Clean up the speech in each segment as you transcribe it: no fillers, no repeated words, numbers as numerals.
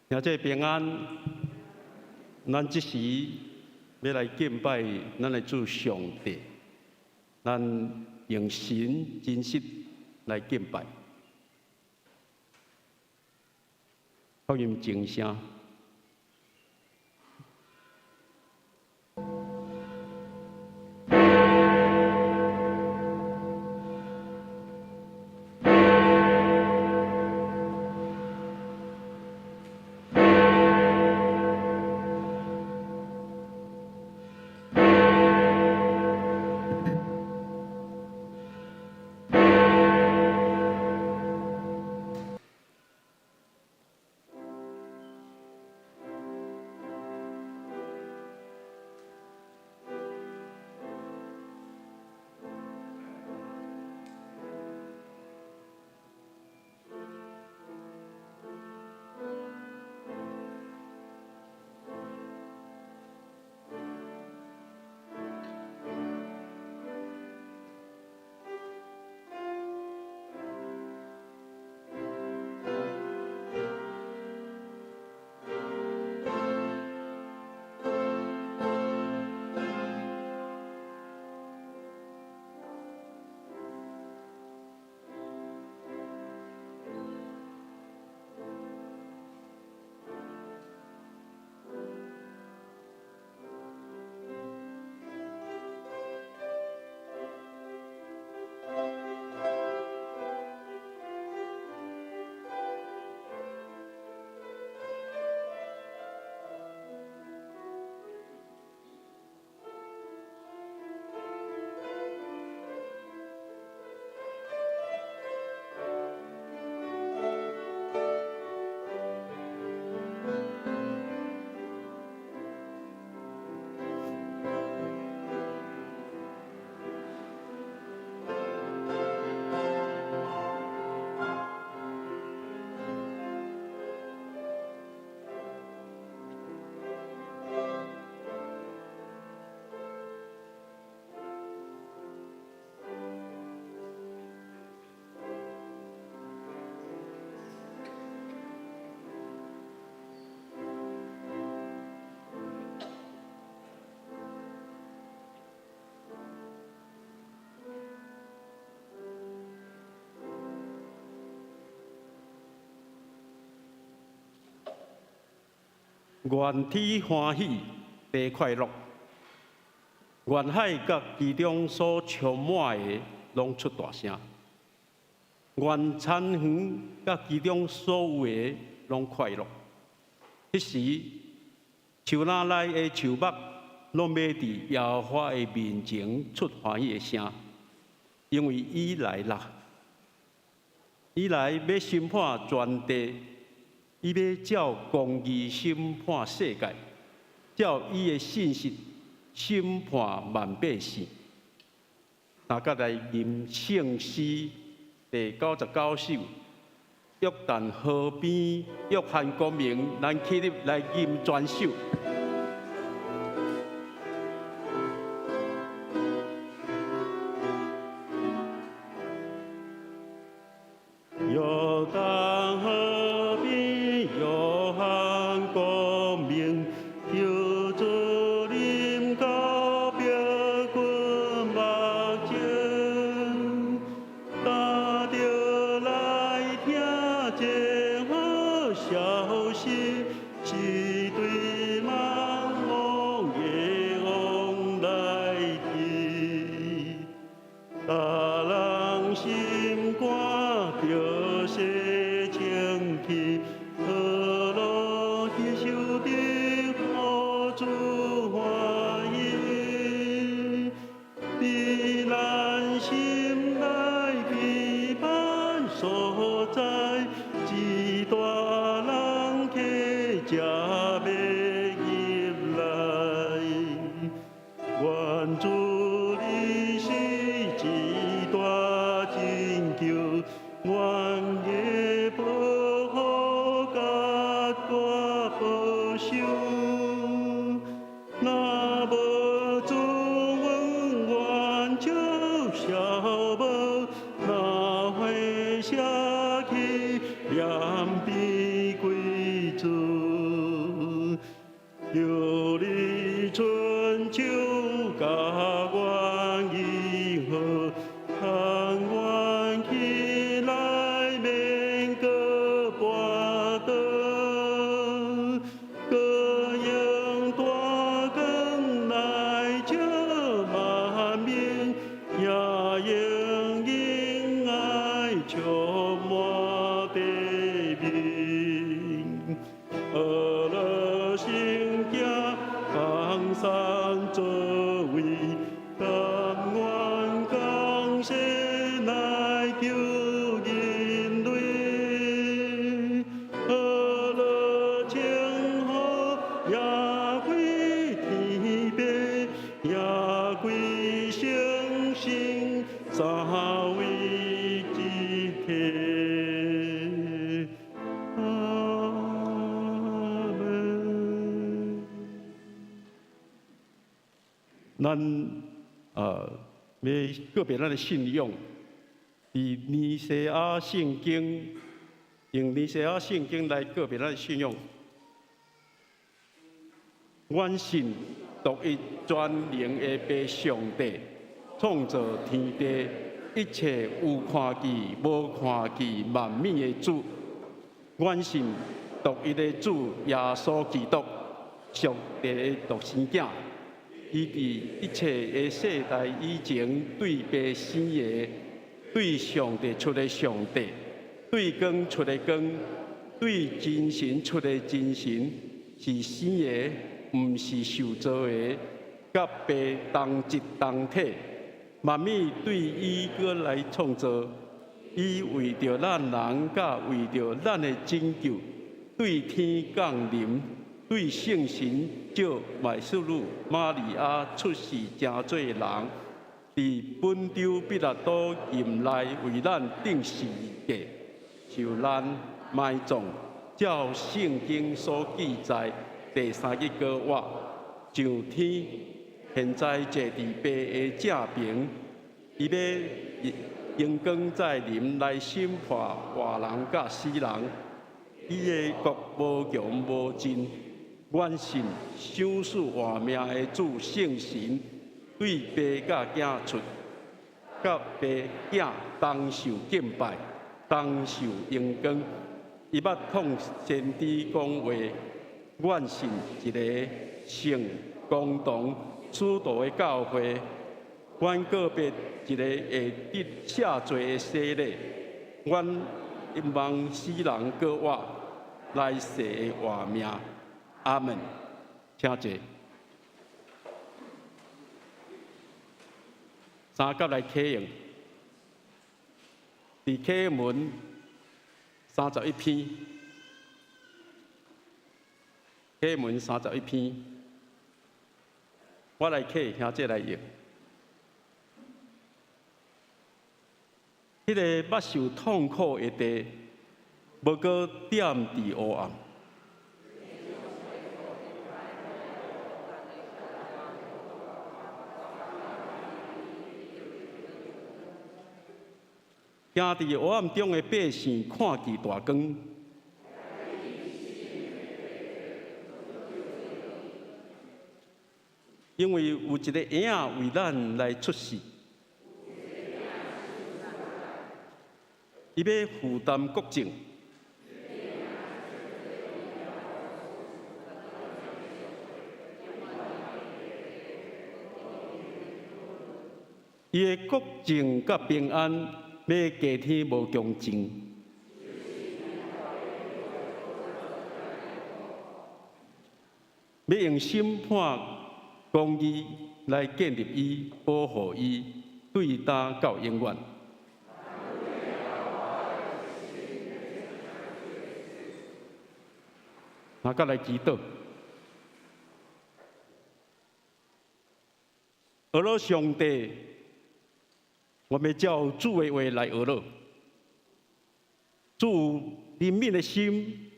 兄弟平安，咱這時欲來敬拜咱的主上帝，咱用神真實來敬拜，福音靜聲。願天歡喜，地快樂，願海佮其中所充滿的攏出大聲，願田園佮其中所有的攏快樂。彼時，樹林內的樹木攏欲佇耶和華的面前出歡喜的聲，因為伊來啦，伊來欲審判全地。伊欲照公義審判世界，照伊的信實審判萬百姓。大家來吟聖詩第99首，約旦河邊，約翰光明，咱起立來吟全首。約旦河邊，約翰光明，求主臨到別軍目前，大著來聽這好消息，是對萬王的王來的，大人心肝著洗清氣，呵咾彼受得予主歡喜，佇咱心內期盼所在，一大人客才欲入來，願主你是一大拯救，願的保護佮大保守。若無主阮願就消無，若會捨去念悲歸主。主，求你春秋共阮應好，通阮起來免閣跋倒，閣用大光來照萬民，也用仁愛充滿地面。呵咾聖行江山作為，甘願降世來救人類。呵咾稱呼耶歸天父，耶歸聖神，三位一體。阿門。咱欲告別咱的信仰，佇尼西亞聖經，用尼西亞聖經來告別咱的信仰。阮信獨一全能的父上帝，創造天地一切有看見、無看見萬物的主。阮信獨一的主耶穌基督，上帝的獨生囝。伊佇一切的世代以前對父生的，對上帝出的上帝，對光出的光，對真神出的真神，是生的，毋是受造的，佮父同質同體，萬物對伊閣來創造，伊為著咱人，佮為著咱的拯救，對天降臨。對聖神藉麥素魯瑪利亞出世成做人，佇本丟彼拉多任內為咱釘十字架，受難埋葬，照聖經所記載，第三日閣活，上天，現在坐佇父的正爿，伊欲榮光再臨來審判活人佮死人，伊的國無窮無盡。阮信賞賜活命的主聖神，對父佮囝出，佮父囝同受敬拜，同受榮光。伊捌通先知講話，阮信一个聖公同使徒的教會，阮告別一个會得赦罪的洗禮，阮望死人閣活，來世的活命。阿門。請坐。三甲來啟用，佇啟文31篇，啟文三十一篇，我來啟，兄姐來譯。彼个捌受痛苦的地，無閣踮佇黑暗。行佇黑暗中的百姓看見大光，因為有一个嬰仔為咱來出世，伊欲負擔國政，伊的國政佮平安。欲加添無窮盡，欲用審判公義來建立伊，保護伊，對今到永遠。那閣來祈禱，阿羅上帝。我欲照主的話來學了。主有憐憫的心，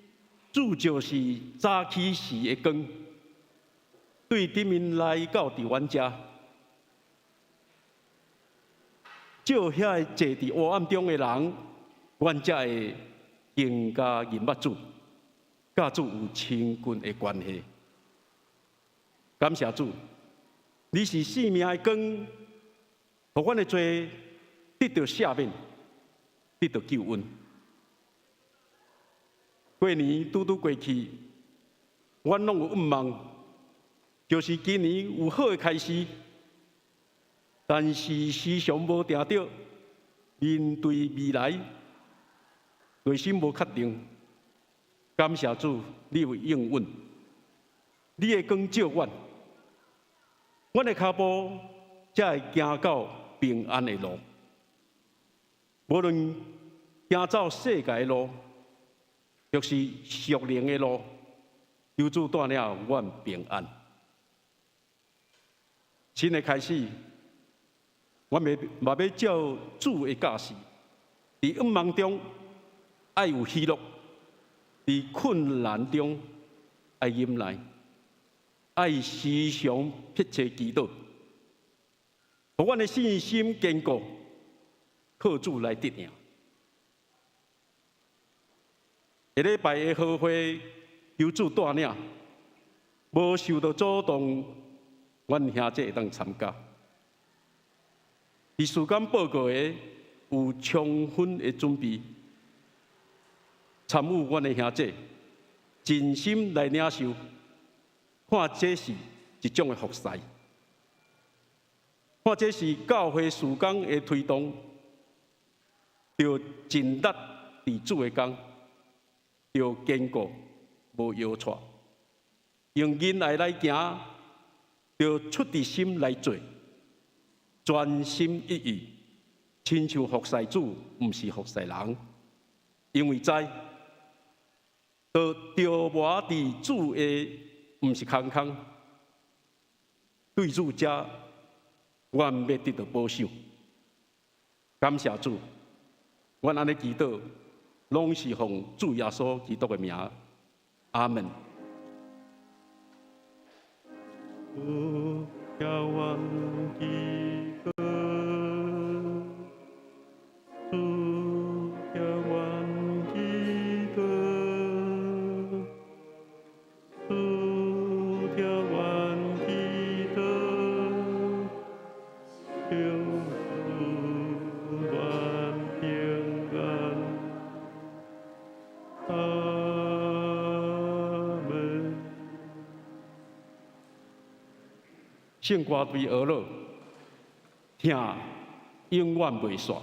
主就是早起時的光，對頂面來到佇阮遮，照遐个坐佇黑暗中的人，阮才會更加認捌主，佮主有親近的關係。感謝主，你是生命的光，予阮的罪得著赦免，得著救恩。過年拄拄過去，阮攏有願望，就是今年有好的開始，但是時常無定著，面對未來，內心無確定。感謝主，你有應允，你的光照阮，阮的跤步才會行到平安的路。無論行走世界的路，抑是屬靈的路，求主帶領阮平安。新的開始，阮嘛欲照主的教示，佇願望中愛有喜樂，佇困難中愛忍耐，愛時常迫切祈禱，予阮的信心堅固，靠主來得贏。下禮拜的和會，求主帶領，無受到阻擋，阮兄姐會當參加。佇事工報告的有充分的準備，參與阮的兄姐盡心來領受，看這是一種的服侍，看這是教會事工的推動，著盡力佇主的工，著堅固無搖掣，用仁愛來行，著出佇心來做，專心一意，親像服侍主，毋是服侍人，因為知著著磨佇主的，毋是空空，對主遮，阮欲得著保守。感謝主，阮按呢祈禱，攏是奉主耶穌基督的名，阿門。主聽阮祈禱，主聽阮祈禱，主聽阮祈禱，求賜阮平安。阿門。聖歌隊學了，疼永遠袂煞。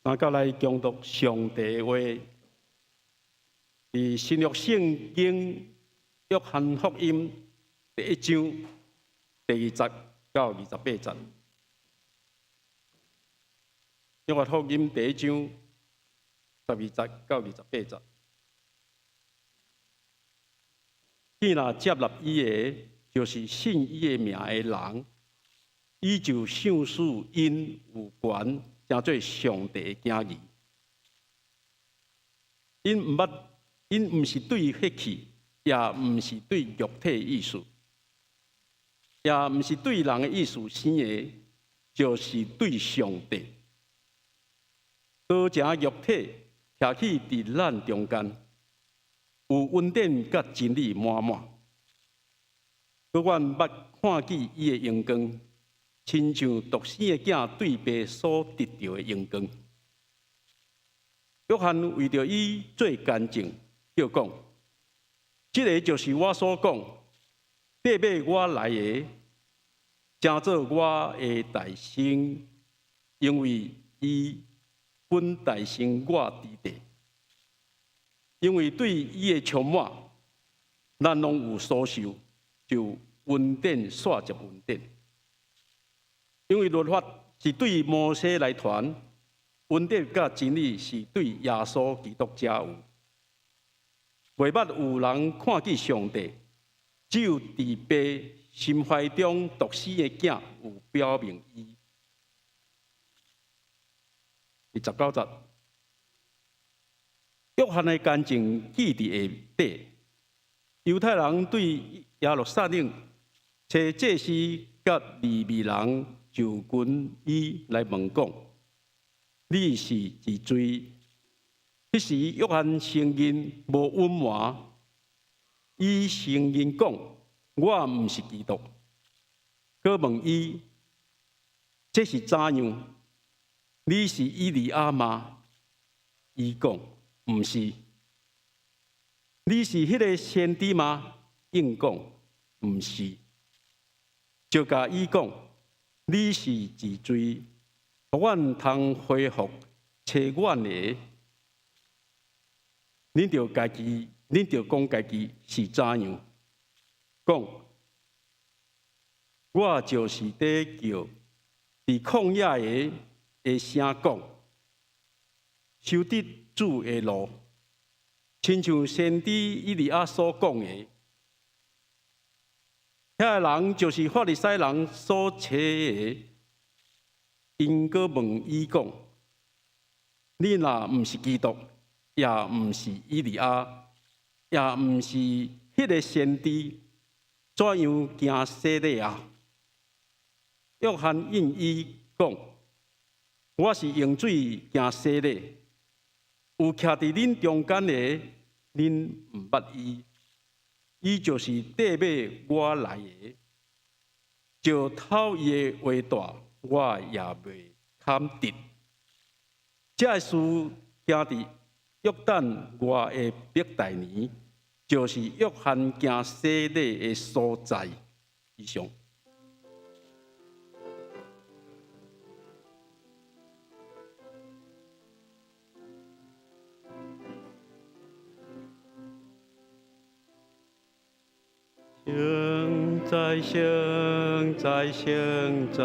大家來恭讀上帝話，佇新約聖經約翰福音第一章第2節到28節。約翰福音第一章12節到28節。彼若接納伊的，就是信伊的名的人，伊就賞賜𪜶有權成做上帝的囝兒。𪜶毋捌，𪜶毋是對血氣，也毋是對肉體意思，也毋是對人的意思生的，就是對上帝。道成肉體，徛起佇咱中間，有恩典佮真理滿滿。閣阮捌看見伊的榮光，親像獨生的囝對爸所得著的榮光。約翰為著伊做見證，叫講：這个就是我所講，綴尾我來的，成做我的代先，因為伊本代先我佇地。因為對伊的充滿，咱攏有所受，就恩典煞接恩典。因為律法是對摩西來傳，恩典佮真理是對耶穌基督才有。袂捌有人看見上帝，只有佇爸心懷中獨生的囝有表明伊。第19節，約翰的見證記佇下底。猶太人對耶路撒冷揣祭司佮利未人就近伊來問講：你是一罪？彼時約翰承認無隱瞞，伊承認講：我毋是基督。閣問伊：這是怎樣？你是以利亞嗎？伊講：毋是。你是彼个先知嗎？應講：毋是。就共伊講：你是一罪，予阮通恢復找阮的。恁著家己，恁著講家己是怎樣？講，我就是佇叫佇曠野的的聲講，修直主的路，親像先知以利亞所講的。遐个人就是法利賽人所揣的，𪜶閣問伊講：你若毋是基督，也毋是以利亞，也毋是彼个先知，怎樣行洗禮啊？約翰應伊講：我是用水行洗禮，有徛佇恁中間的，恁毋捌伊，伊就是綴尾我來的，石頭伊的鞋帶，我也袂堪得。這个事行佇約旦外的伯大尼，就是約翰行洗禮的所在。以上。聖哉，聖哉，聖哉，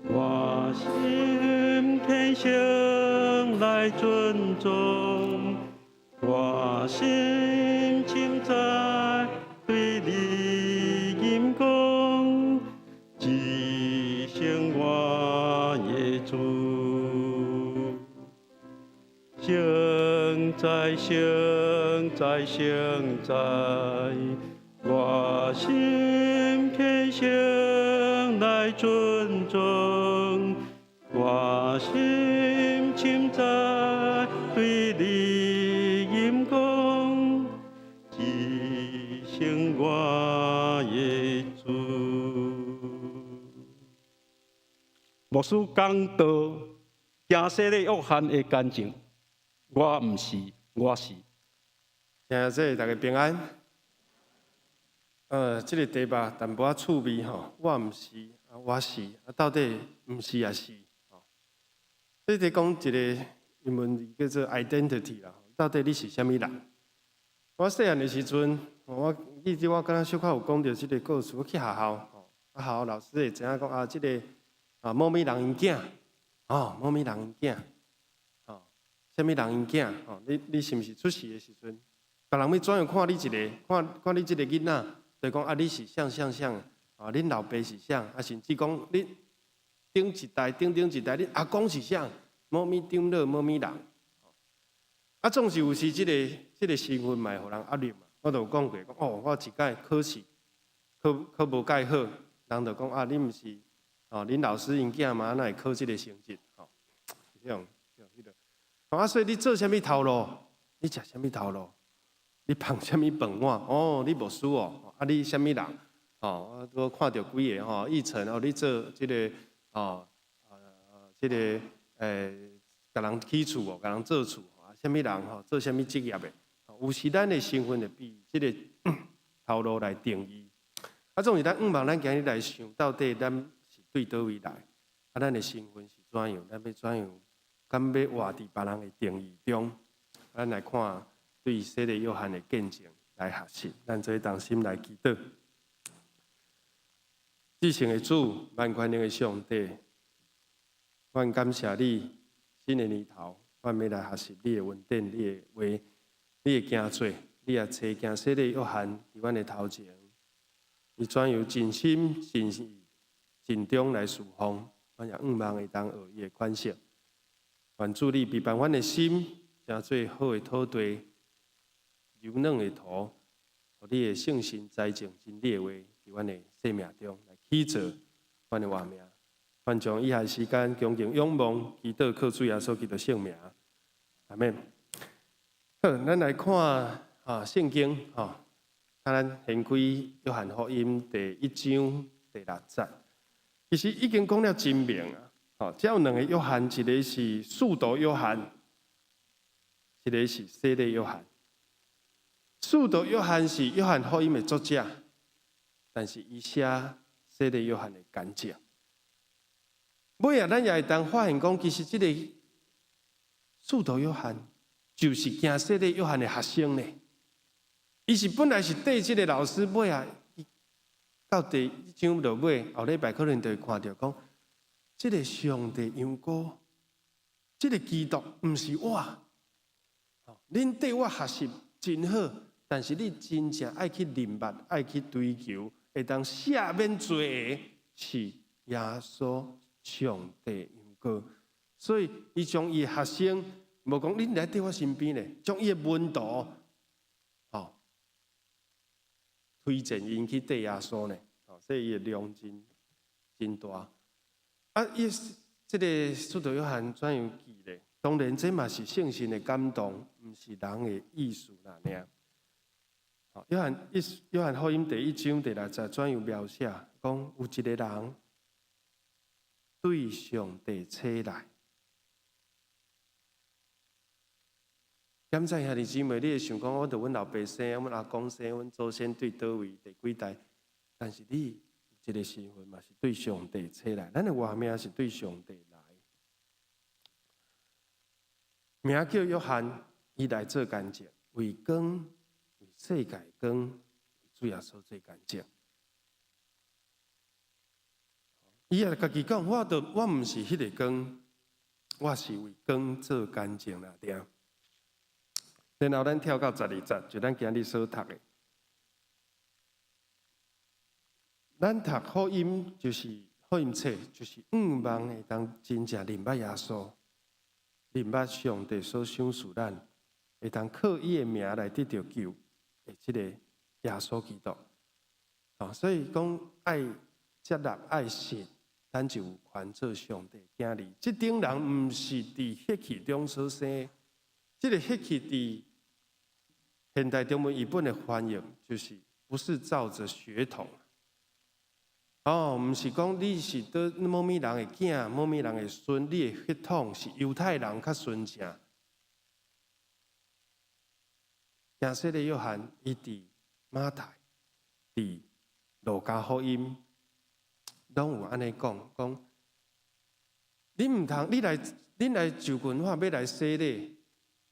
我心虔誠來尊崇，我心深知對你吟講，至聖我的主。聖哉，聖哉，聖哉，我心虔誠來尊崇，我心深知對你吟講，至聖我的主。牧師講道，行洗禮約翰的見證，我毋是，我是。兄弟大家平安。這个題目淡薄仔趣味吼，我毋是，我是，啊，到底毋是抑是？吼，這佇講一个英文叫做 identity 啦，到底你是啥物人？我細漢的時陣，我記得我敢若小可有講著這个故事。我去學校，啊，學校老師會知影講啊，這个啊某物人𪜶囝，哦，某物人𪜶囝，哦，啥物人𪜶囝，哦，你是毋是出世的時陣，別人欲怎樣看你一个，看看你這个囡仔，就講啊，你是啥啥啥，啊，恁老爸是啥，啊，甚至講你頂一代、頂頂一代，恁阿公是啥，某物長老、某物人，啊，總是有時這个身份嘛會予人壓力嘛。我就有講過，講哦，我一擺考試考無蓋好，人就講啊，你毋是哦，恁老師𪜶囝嘛，哪會考這个成績？吼，這種這種彼个。啊，所以你做啥物頭路？你食啥物頭路？你捧啥物飯碗？哦，你牧師哦，啊，你啥物人？哦，我看著幾个吼，奕晨哦，你做這个哦，這个共人起厝哦，共人做厝啊，啥物人吼，做啥物職業的？有時咱的身份會被這个頭路來定義。啊，總是咱向望咱今日來想，到底咱是對佗位來？啊，咱的身份是怎樣？咱欲怎樣？敢欲活佇別人的定義中？咱來看對洗禮約翰的見證來學習，咱做同心來祈禱。至聖的主，萬權能的上帝，阮感謝你，新的年頭，阮欲來學習你的恩典，你的話，你的行做，你也差遣洗禮約翰佇阮的頭前，伊怎樣盡心盡意盡忠來侍奉，阮也向望會當學伊的款式。願主你備辦阮的心，成做好的土地，柔軟的土，予你的聖神栽種真理的話，佇阮的生命中來起造阮的活命。願將以下時間恭敬仰望，祈禱靠主耶穌基督聖名，阿們。好，咱來看啊聖經吼，啊咱掀開約翰福音第一章第六節，其實已經講了真明啊。吼，這有兩个約翰，一个是使徒約翰，一个是洗禮約翰。使徒約翰是約翰福音的作者，但是伊寫洗禮約翰的見證。尾仔，咱也會當發現講，其實這个使徒約翰就是行洗禮約翰的學生呢。伊是本來是綴這个老師，尾仔到第一章落尾，後禮拜可能就會看著講，這个上帝羊羔，這个基督毋是我。恁綴我學習真好，但是你真正愛去認捌、愛去追求，會當赦免罪的，是耶穌上帝羊羔。所以，伊將伊的學生，無講恁來綴我身邊咧，將伊的門徒，吼，推薦𪜶去綴耶穌呢。吼，所以伊的量真真大。啊，伊這个使徒約翰怎樣記咧？當然，這嘛是聖神的感動，毋是人的意思爾爾。約翰福音第一章第六節怎樣描寫？講有一个人對上帝差來。敢知兄弟姊妹，你會想講，我著阮老爸生，阮阿公生，阮祖先對佗位第幾代？但是你這个身份嘛是對上帝差來，咱的活命是對上帝來。名叫約翰，伊來做見證，為光，為世界光，為主耶穌做見證。伊也家己講，我著我毋是彼个光，我是為光做見證啦，對。然後咱跳到十二節，就咱今日所讀的。咱讀福音就是福音冊，就是向望會當真正認捌耶穌，認捌上帝所賞賜咱，會當靠伊的名來得著救的這个耶穌基督。所以講愛接納愛信，咱就有權做上帝囝兒。這等人毋是佇血氣中所生，這个血氣佇現代中文譯本的翻譯，就是不是照著血統。哦，毋是講你是佗某物人的囝，某物人的孫，你的血統是猶太人較純正。行洗禮約翰，伊佇馬太、佇路加福音，攏有按呢講，講你毋通，你來，恁來就近我欲來洗禮，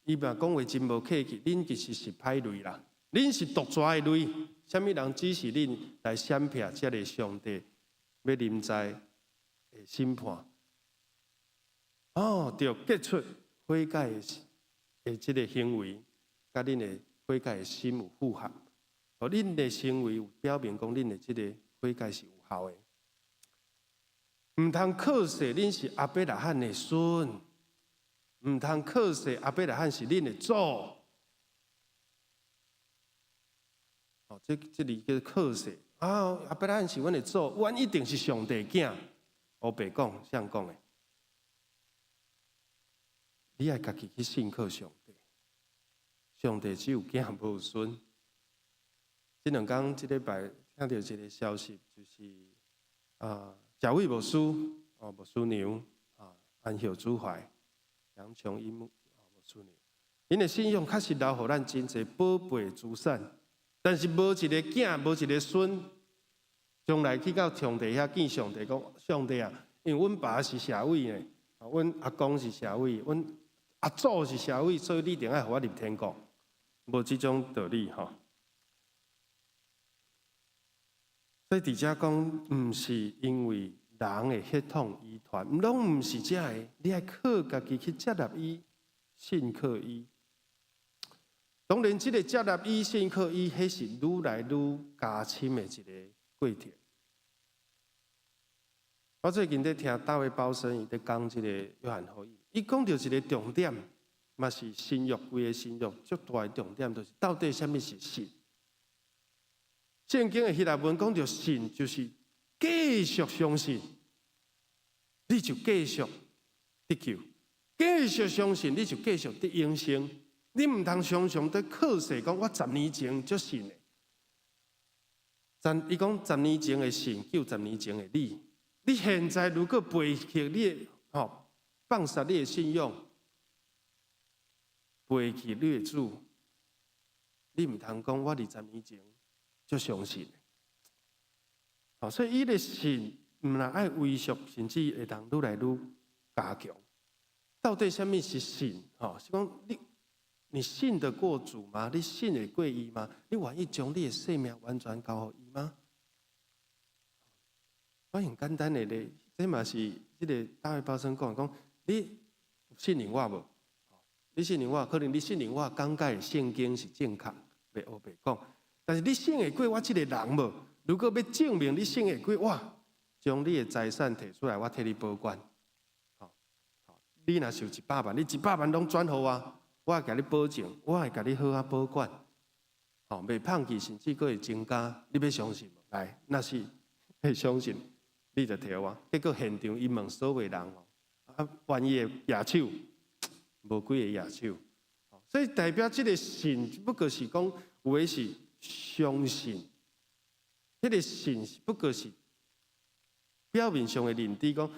伊嘛講話真無客氣，恁其實是歹類啦，恁是毒蛇的類，啥物人指示恁來閃避這个上帝欲臨在的審判？哦，著結出悔改的這个行為，佮恁的悔改的心有符合，哦，恁的行為有表明講恁的這个悔改是有效的。毋通靠勢恁是亞伯拉罕的孫，毋通靠勢亞伯拉罕是恁的祖。哦，這裡叫靠勢啊！亞伯拉罕是阮的祖，阮一定是上帝囝。烏白講，啥講的？你愛家己去信靠上帝，上帝只有囝無孫。這兩工這禮拜聽著一个消息，就是啊，賈偉牧師哦，牧師娘啊，安息主懷，楊瓊英牧師娘，𪜶的信仰確實留予咱真濟寶貝資產，但是無一个囝，無一个孫，將來去到上帝遐見上帝，講上帝啊，因為阮爸是社委呢，阮阿公是社委，阮阿祖是社委，所以你一定愛予我入天國，無這種道理吼。所以佇遮講，毋是因為人的血統遺傳，攏毋是這个，你愛靠家己去接納伊，信靠伊。當然，這个接納伊、信靠伊，彼是愈來愈加深的一个過程。我最近佇聽大衛鮑森，伊佇講這个約翰福音，伊講著一个重點，嘛是新約規个新約足大的重點，就是到底啥物是信？聖經的希臘文講著信，就是繼續相信，你就繼續得救；繼續相信，你就繼續得永生。你毋通常常佇靠勢講，我十年前就信的。伊講十年前的信救十年前的你。你現在如果背棄你的吼，放殺你的信仰，背棄你的主，你毋通講我20年前就相信。哦，所以伊的信毋但愛維續，甚至會當愈來愈加強。到底啥物是信？吼，是講你信得過主嗎？你信得過伊嗎？你願意將你的生命完全交予伊嗎？我用簡單的例，這嘛是這个大衛鮑森講講，你信任我無？你信任我，可能你信任我講解聖經是正確，袂烏白講。但是你信會過我這个人無？如果欲證明你信會過我，將你的財產提出來，我替你保管。你若是有一百萬，你一百萬攏轉予我，我會共你保證，我會共你好好保管。吼，袂胖去，甚至閣會增加。你欲相信無？來，若是欲相信，你就提我。結果現場伊問所有人吼，啊，願意的舉手，無幾个舉手。所以代表這个信，不過是講有的是相信，彼个信不過是表面上的認知，講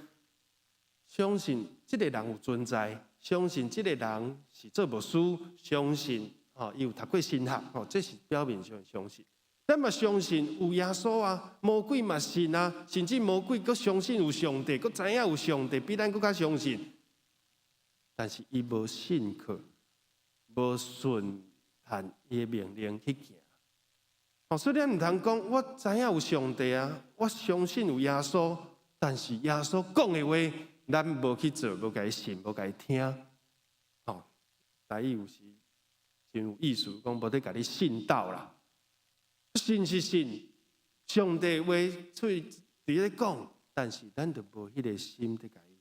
相信這个人有存在，相信這个人是做牧師，相信吼伊有讀過神學，吼，這是表面上的相信。咱嘛相信有耶穌啊，魔鬼嘛信啊，甚至魔鬼閣相信有上帝，閣知影有上帝，比咱閣較相信。但是伊無信靠，無順從伊的命令去行。哦，所以咱毋通講，我知影有上帝啊，我相信有耶穌，但是耶穌講的話，咱無去做，無共伊信，無共伊聽。哦，台語有時真有意思，講無咧共你信道啦。信是信，上帝話喙佇咧講，但是咱就無彼个心佇共伊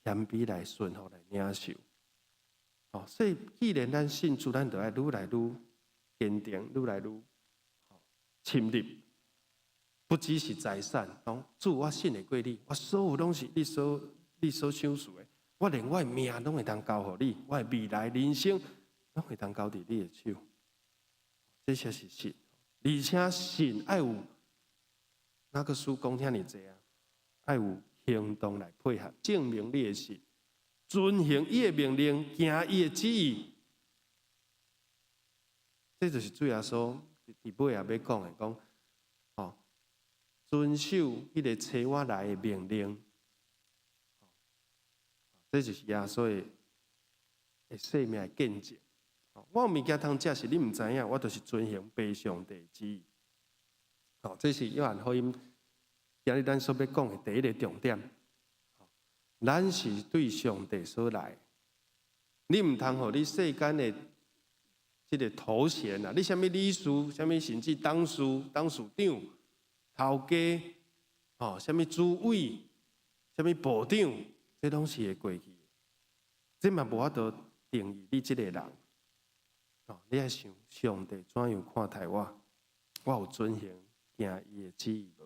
謙卑來順服來領受。哦，所以既然咱信主，咱就愛愈來愈堅定，愈來愈深入。不只是財產，講主，我信會過你，我所有攏是你所賞賜的，我連我的命攏會當交予你，我的未來人生攏會當交佇你的手。這才是信，而且信愛有那個書講遐爾濟啊，愛有行動來配合，證明你的信，遵行伊的命令，行伊的旨意。這就是主耶穌佇尾仔欲講的，講哦，遵守彼个差我來的命令，這就是耶穌的生命的見證。我有物件通食是你毋知影，我就是遵行父上帝旨意。好，這是約翰福音今日咱所欲講的第一个重點。咱是對上帝所來，你毋通予你世間的這个頭銜啊，你啥物理事，啥物甚至董事、董事長、頭家，吼，啥物主委，啥物部長，這攏是會過去的。這嘛無法度定義你這个人。哦，你愛想上帝怎樣看待我，我有遵行行伊的旨意無？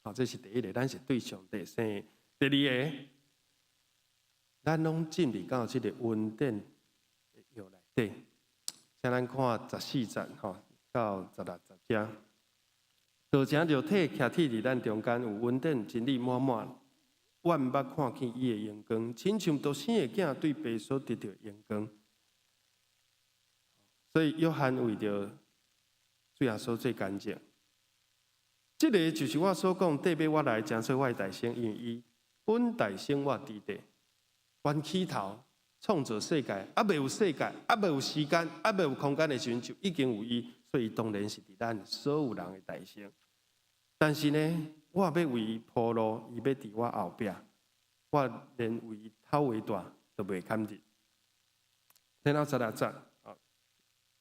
好，這是第一个，咱是對上帝生的。第二个，咱攏進入到這个恩典的約內底。請咱看14節吼到16節遮，道成肉體徛佇咱中間，有恩典真理滿滿，萬目看見伊的榮光，親像獨生的囝對父所得著榮光。所以約翰為著主耶穌做見證，這个就是我所講，綴尾我來成做我的大先，因為伊本大先我佇底。原起頭創造世界，猶未有世界，猶未有時間，猶未有空間的時陣，就已經有伊，所以當然是佇咱所有人的大先。但是呢，我欲為伊鋪路，伊欲佇我後壁，我連為伊頭鞋帶都袂堪入。然後16節，啊，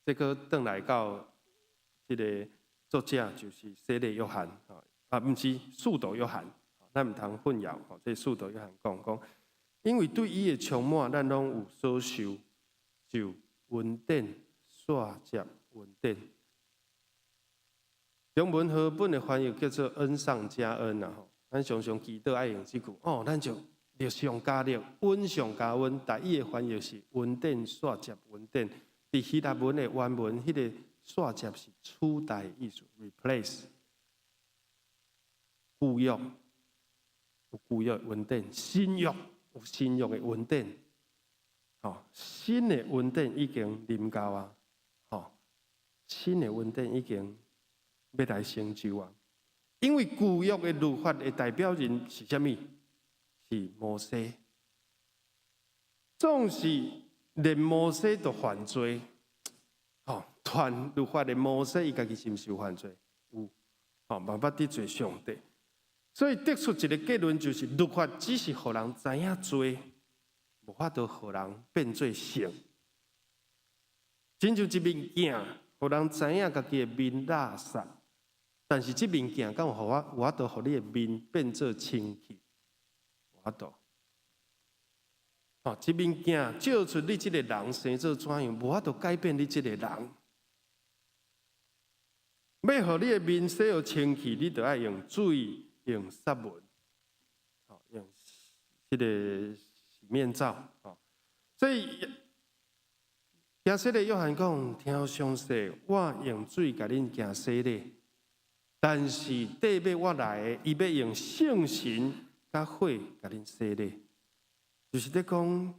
這个轉來到這个作者就是洗禮約翰，啊，毋是使徒約翰，咱毋通混淆。吼，這使徒約翰講講，因為對伊的充滿，咱攏有所受，就恩典煞接恩典。中文和合本的翻譯叫做恩上加恩啊！吼，咱常常祈禱愛用這句，哦，咱就力上加力，恩上加恩。台語的翻譯是恩典煞接恩典。佇希臘文的原文，彼个煞接是取代的意思，replace。舊約有舊約恩典，新約有新約的恩典。吼，新的恩典已經臨到啊！吼，新的恩典已經欲來成就啊！因為舊約的律法的代表人是啥物？是摩西。總是連摩西都犯罪，吼，傳律法的摩西，伊家己是毋是有犯罪？有，吼，嘛捌得罪上帝。所以得出一个結論，就是律法只是予人知影罪，無法度予人變做聖。親像一面鏡，予人知影家己的面垃圾，但是這面鏡敢有予我有法度予你的面變做清氣？無法度。吼，這面鏡照出你這个人生做怎樣，無法度改變你這个人。欲予你的面洗予清氣，你著愛用水、用沙文，吼，用這个洗面皂，吼。所以行洗禮約翰講，聽詳細，我用水共恁行洗禮，但是綴尾我來的，伊欲用聖神佮火共恁洗禮，就是咧講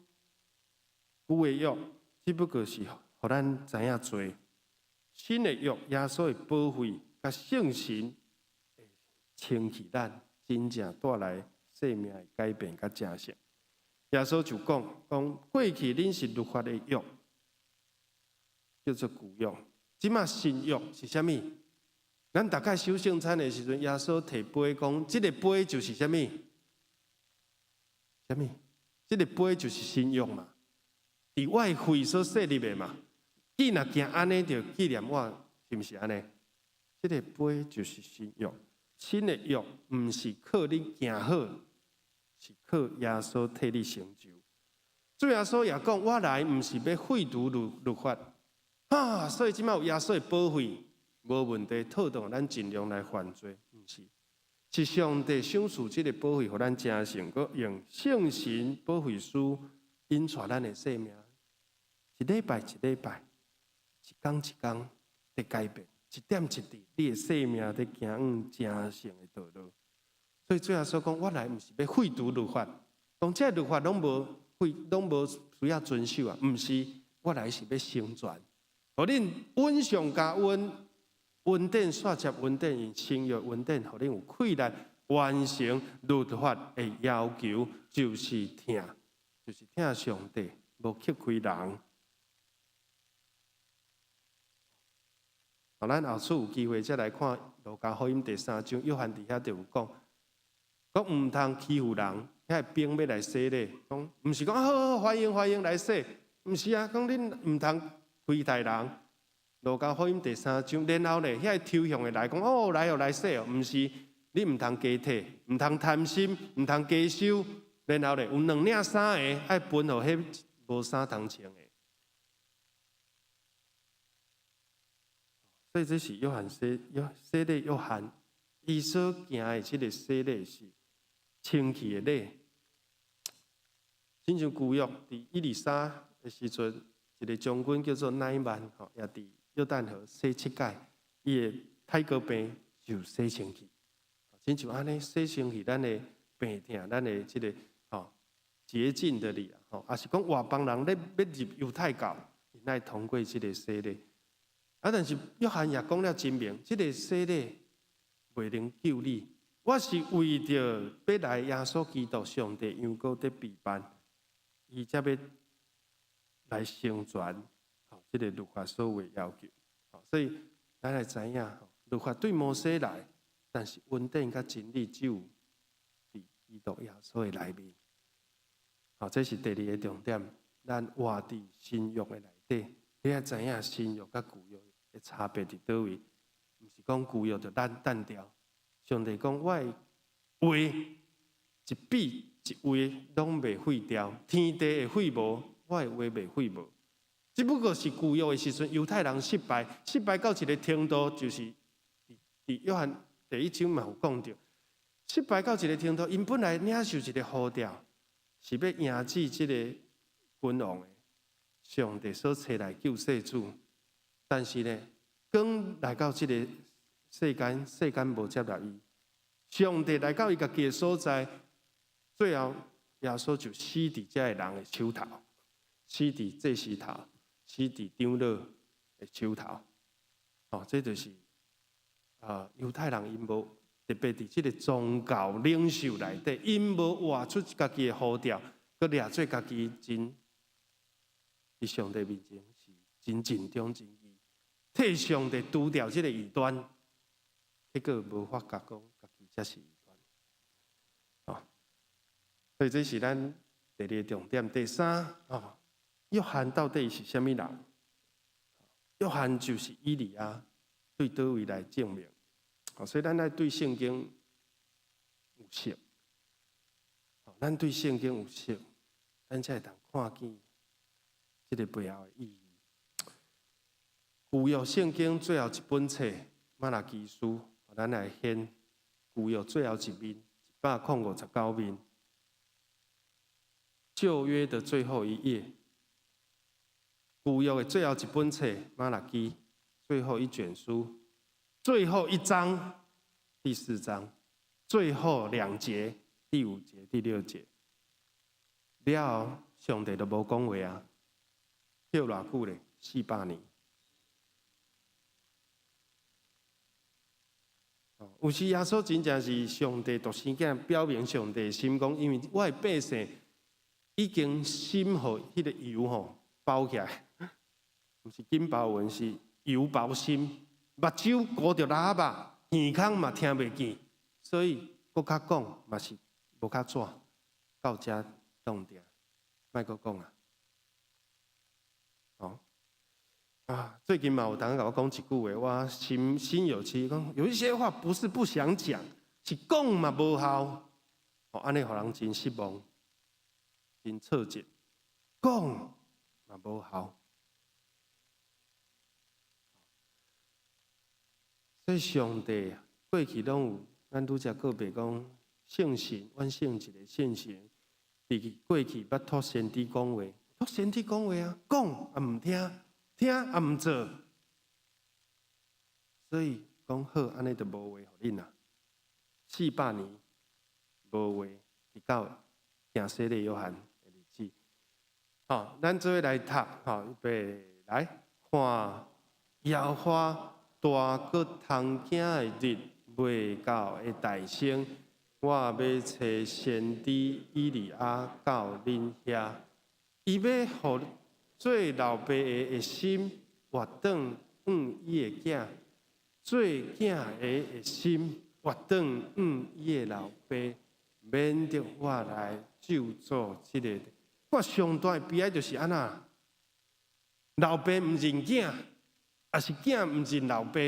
舊的約，只不過是予咱知影罪；新的約，耶穌的寶血佮聖神會清氣咱，真正帶來生命的改變佮成聖。耶穌就講講過去恁是律法的約，叫做舊約，這馬新約是啥物？咱逐擺守聖餐的時陣，耶穌提杯講，這个杯就是啥物？啥物？這个杯就是新約嘛，佇我的血所設立的嘛。你若行按呢，就紀念我，是毋是按呢？這个杯就是新約，新的約毋是靠你行好，是靠耶穌替你成就。主耶穌也講，我來毋是欲廢除律法。啊，所以這馬有耶穌的寶血，無問題，妥當咱盡量來犯罪，毋是，是上帝賞賜這个寶血，予咱成聖，閣用聖神保惠師引帶咱的生命，一禮拜一禮拜，一工一工佇改變，一點一滴，你的生命佇行往成聖的道路。所以主耶穌講，我來毋是欲廢除律法，講這律法攏無廢，攏無需要遵守啊，毋是，我來是欲成全。予恁恩上加恩，恩典煞接恩典，用新約恩典，予恁有氣力完成律法的要求，就是疼，就是疼上帝，無避開人。咱後次有機會再來看《路加福音》第三章，約翰佇遐就有講，講毋通欺負人，遐兵欲來洗禮，講毋是講好好歡迎歡迎來洗，毋是啊，講恁毋通虧待人。路加福音第三章，然後咧，遐抽象的來講，哦，來哦來洗哦，毋是，你毋通加提，毋通貪心，毋通加收，然後咧，有兩領衫的愛分予彼無衫通穿的。所以這是約翰洗約洗禮約翰，伊所行的這个洗禮是清氣的禮。親像舊約佇以利沙的時陣，一个將軍叫做乃縵，吼，也佇約旦河洗七擺，伊的泰國病就洗清氣。親像按呢洗清氣，咱的病痛，咱的這个吼潔淨的禮，吼，抑是講外邦人咧欲入猶太教，𪜶愛通過這个洗禮。啊！但是約翰也講了真明，這个洗禮袂能救你。我是為著欲來耶穌基督上帝羊羔的備辦，伊才欲來成全，吼，這个律法所有的要求。所以咱來知影，律法對摩西來，但是恩典佮真理只有佇基督耶穌的內面。好，這是第二个重點。咱活佇新約的內底，你愛知影新約佮舊約的差別佇佗位？毋是講舊約就咱擲掉。上帝講，我的話一筆一畫攏袂廢掉，天地會廢無，我的話袂廢無。只不過是舊約的時陣，猶太人失敗，失敗到一个程度，就是佇約翰第一章嘛有講著，失敗到一个程度，𪜶本來領受一个呼召，是欲迎接這个君王的上帝所差來救世主，但是呢，光來到這个世間，世間無接納伊。上帝來到伊家己的所在，最後耶穌就死佇這个人的手頭，死佇祭司頭，死佇長老的手頭。哦，這就是啊，猶太人𪜶無特別佇這个宗教領袖內底，𪜶無活出家己的呼召，閣掠做家己真佇上帝面前是真盡忠盡義，替上帝除掉這个異端，結果無發覺講家己才是異端。哦，所以這是咱第二個重點。第三，哦，約翰到底是啥物人？約翰就是以利亞，對佗位來證明？哦，所以咱愛對聖經有熟。咱對聖經有熟，咱才會當看見這个背後的意義。舊約聖經最後一本冊《瑪拉基書》，咱來掀舊約最後一面，159面。舊約的最後一頁，舊約的最後一本冊《瑪拉基》，最後一卷書，最後一章，第四章，最後兩節，第五節、第六節。了後，上帝就無講話啊，歇偌久咧？400年。有時耶穌真正是上帝獨生囝，表明上帝的心講，因為我的百姓已經心予彼个油吼包起來，毋是金包雲，是油包心，目睭糊著喇叭，耳孔嘛聽袂見，所以閣較講嘛是無較紙，到遮凍定，莫閣講啊！哦，啊，最近嘛有人共我講一句話，我心心有戚，講有一些話不是不想講，是講嘛無效，哦，按呢予人真失望，真挫折，講嘛無效。所以上帝過去攏有，咱拄才告白講聖神，阮信一个聖神，佇過去捌託先知講話，託先知講話啊，講也毋聽，聽也毋做，所以講好，按呢就無話予恁啊。400年無話，直到行洗禮約翰的日子。好，咱做伙來讀，吼，預備來看耶和華大閣通驚的日未到的大聲，我欲差先知以利亞到恁遐，伊欲予做老爸的心回轉向伊的囝，做囝的心回轉向伊的老爸，免得我來咒詛這个地。我上大的悲哀就是按怎，老爸毋認囝，抑是囝毋認老爸。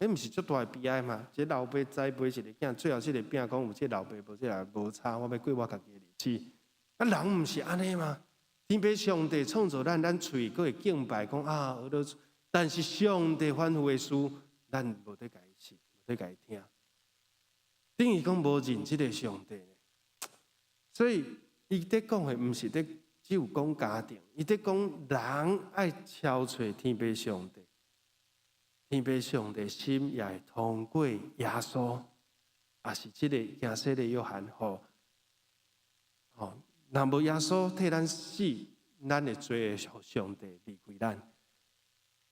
彼毋是足大的悲哀嗎？這老爸栽培一个囝，最後這个囝講有這老爸無這老爸無差，我欲過我家己的日子。啊，人毋是按呢嗎？天父上帝創造咱，咱喙閣會敬拜講啊，但是上帝吩咐的事，咱無咧共伊信，無咧共伊聽。等於講無認這个上帝。所以伊咧講的毋是咧只有講家庭，伊咧講人愛朝揣天父上帝。天父上帝心也會通過耶穌，也是這个行洗禮約翰吼，吼，若無耶穌替咱死，咱的罪會予上帝離開咱。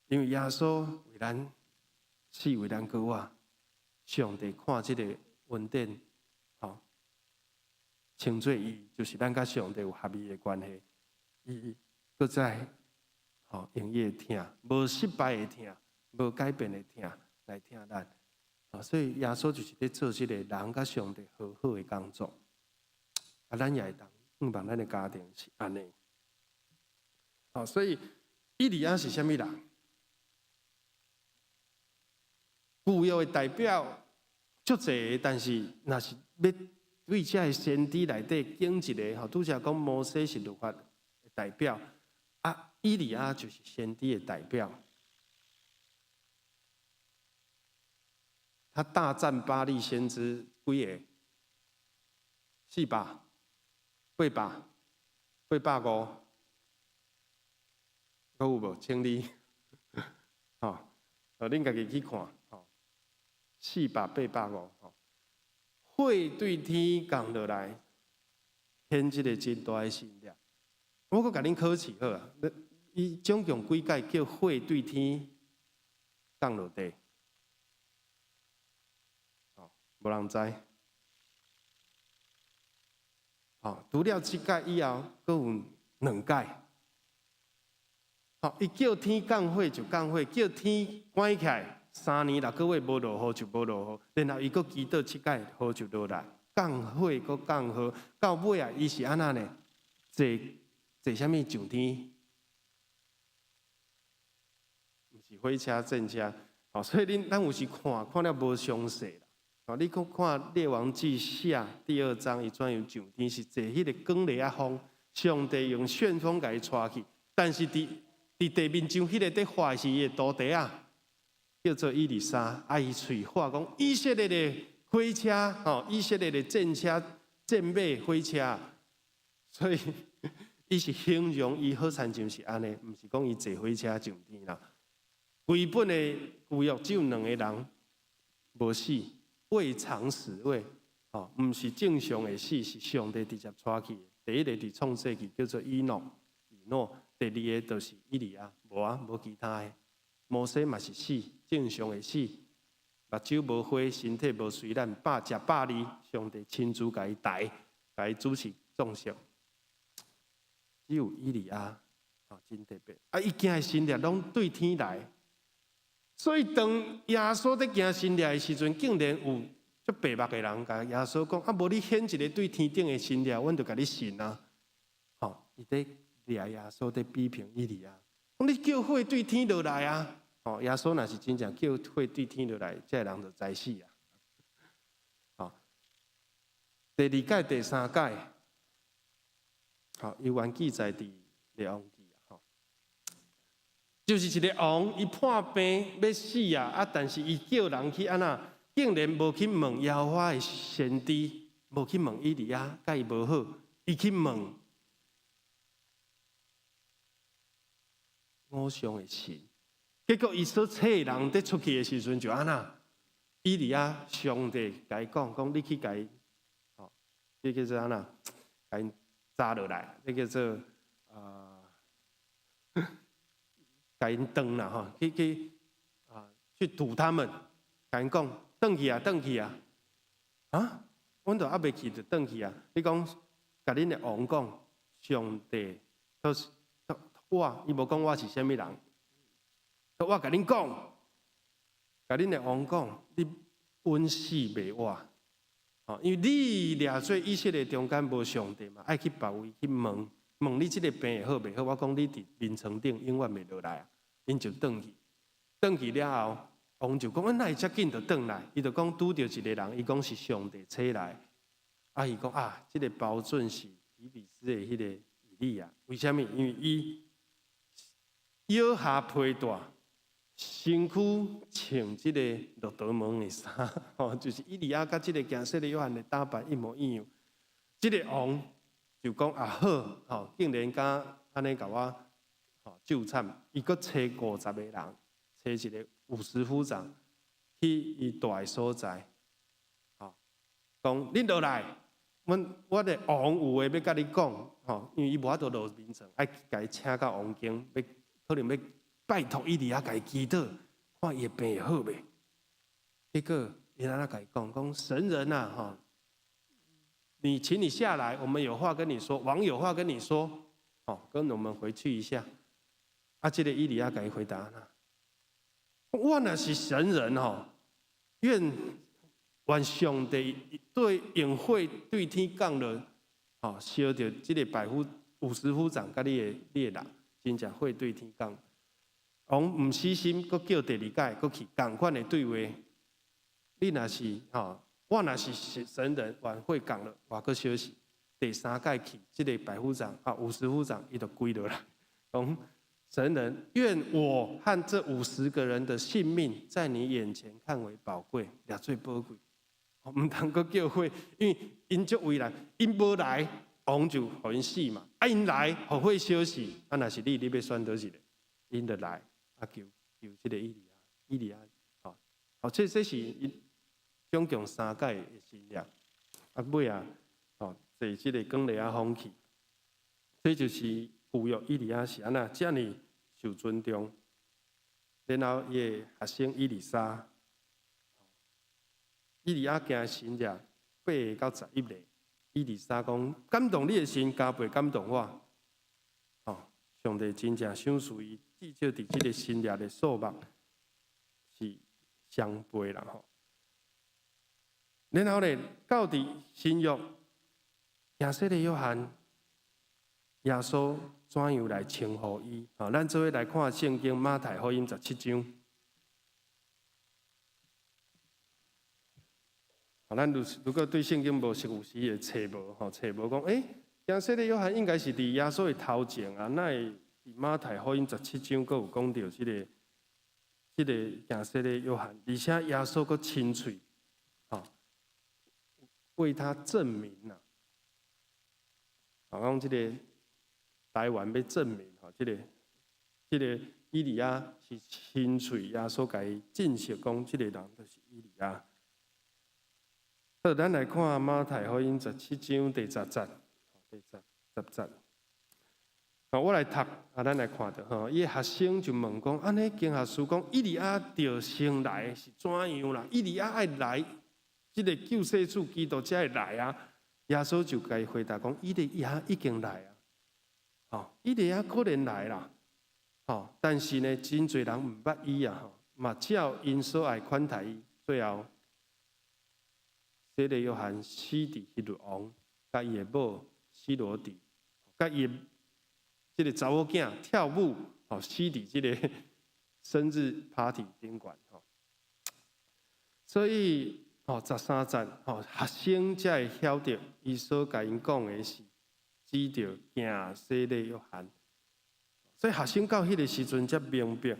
因為耶穌為咱死，為咱過活，上帝看這个恩典，吼，稱做伊就是咱佮上帝有合一的關係，伊閣再吼用伊的疼，無失敗的疼。無改變的疼來疼咱，所以耶穌就是咧做這个人佮上帝和好的工作。啊，咱也會當向望咱的家庭是按呢。好，所以以利亞是啥物人？舊約的代表足濟，但是若是欲對這个先知內底揀一个，吼，拄才講摩西是律法的代表，啊，以利亞就是先知的代表。他大戰巴力先知幾个？400、800、850，閣有無？請你，吼，哦，恁家己去看，吼，400、850，吼，火對天降落來，顯這個真大的神力。我閣共恁考試好啊，伊總共幾擺叫火對天降落地？無人知。吼，除了這擺以後，閣有兩擺。吼，伊叫天降火就降火，叫天關起來3年6個月無落雨就無落雨，然後伊閣祈禱七擺雨就落來，降火閣降雨，到尾啊，伊是按怎呢？坐坐啥物上天？毋是火車戰車。吼，所以恁咱有時看看了無詳細啦。哦，你閣看《列王紀下》第二章，伊怎樣上天是坐彼个捲螺仔風，上帝用旋風共伊帶去。但是佇地面上彼个佇喝的是伊的徒弟仔，叫做以利沙。啊，伊喙喝講以色列的火車，吼，以色列的戰車、戰馬、火車。所以，伊是形容伊好親像是按呢，毋是講伊坐火車上天啦。規本的舊約只有兩个人無死。未嘗死未，吼，毋是正常的死，是上帝直接帶去的。第一个佇創世記叫做以諾，以諾；第二个就是以利亞，無啊，無其他的。摩西嘛是死，正常的死，目睭無花，身體無隨爛，百食百二，上帝親自共伊抬，共伊主持葬式。只有以利亞，吼，真特別。啊，伊行的神蹟攏對天來。所以當耶穌佇行神蹟的時陣，竟然有足白目的人共耶穌講：啊，無你顯一个對天頂的神蹟，阮就共你信啊！吼，伊佇掠耶穌佇批評以利亞，講你叫火對天落來啊！吼，耶穌若是真正叫火對天落來，這个人就知死啊！吼，第二擺、第三擺，吼，猶原記載佇列王記。就是一个王，伊破病欲死啊！啊，但是伊叫人去按怎，竟然無去問耶和華的先知，無去問以利亞，共伊無好，伊去問偶像的神。結果伊所差的人佇出去的時陣就按怎，以利亞上帝共伊講，講你去共伊，吼，這叫做按怎，共𪜶紮落來，這叫做啊。共𪜶斷啦吼，去去啊，去堵他們，共𪜶講，轉去啊，轉去啊，啊，阮都猶未去就轉去啊！你講，共恁的王講，上帝，就是我，伊無講我是啥物人，我共恁講，共恁的王講，你穩死袂活，吼，因為你掠做以色列中間無上帝嘛，愛去別位去問，問你這个病會好袂好？我講你佇眠床頂永遠袂落來啊！𪜶就轉去，轉去了後，王就講：哪會遮緊就轉來？伊就講拄著一个人，伊講是上帝差來。啊，伊講啊，這个保準是提比斯的彼个以利亞。為啥物？因為伊腰下皮帶，身軀穿這个駱駝毛的衫，吼，就是以利亞佮這个行洗禮約翰的打扮一模一樣。這个王就講啊好，吼，竟然敢按呢共我吼糾纏，伊閣差50个人，差一个五十夫長去伊蹛的所在，吼，講恁落來，阮我的王有話欲佮你講，吼，因為伊無法度落眠床，愛共伊請到王宮，欲可能欲拜託以利亞共伊祈禱，看伊的病會好袂？結果伊按怎共伊講？講神人啊，吼，你請你下來，我們有話跟你說，王有話跟你說，吼，跟我們回去一下。啊，這个以利亞共伊回答啦，我若是神人吼，願願上帝對用火對天降落，吼，燒著這个百夫五十夫長佮你的人，真正火對天降。王毋死心，閣叫第二擺，閣去仝款的對話。你若是吼，我若是神人，願火降落，我閣燒死。第三擺去，這个百夫長啊，五十夫長，伊就跪落來，講神人，願我和這50個人的性命在你眼前看為寶貴，掠做寶貴。毋通閣叫火，因為𪜶足為難，𪜶無來，王就予𪜶死嘛。啊，𪜶來，予火燒死。啊，若是你，你欲選佗一个？𪜶就來，啊，求求這个以利亞，以利亞，吼，好，這是𪜶總共三擺的神跡。啊，尾仔，吼，坐這个光犁仔風去，這就是舊約以利亞是按怎遮爾受尊重。然後伊的學生以利沙，以利亞行神跡8個到11個，以利沙講感動你的神加倍感動我，吼，上帝真正賞賜伊，至少佇這个神跡的數目是雙倍啦吼。然後咧，到佇新約，耶穌的約翰，耶穌怎樣來稱呼伊？吼，咱做伙來看聖經馬太福音十七章。咱如果對聖經無熟，有時會揣無吼，揣無講，欸，耶穌的約翰應該是佇耶穌的頭前啊，哪會佇馬太福音十七章閣有講著這个耶穌的約翰，而且耶穌閣親喙，吼，為他證明啦。講這个台灣欲證明吼，這个以利亞是親喙耶穌共伊證實講，這个人就是以利亞。好，咱來看馬太福音十七章第十節，第十節。好，我來讀，啊，咱來看著吼，伊的學生就問講：按呢經學師講，以利亞著先來是怎樣啦？以利亞愛來，這个救世主基督才會來啊！耶穌就共伊回答講：以利亞已經來啊，吼，以利亞可能來啦，吼，但是呢，真濟人毋捌伊啊，吼，嘛照𪜶所愛款待伊，最後。洗禮約翰死佇希律王，佮伊的某希羅底，佮伊的這个查某囝跳舞，吼，死佇這个生日 party 頂懸，吼。所以，吼，13節，吼，學生才會曉得，伊所共𪜶講的是指著行洗禮約翰。所以學生到彼个時陣才明白。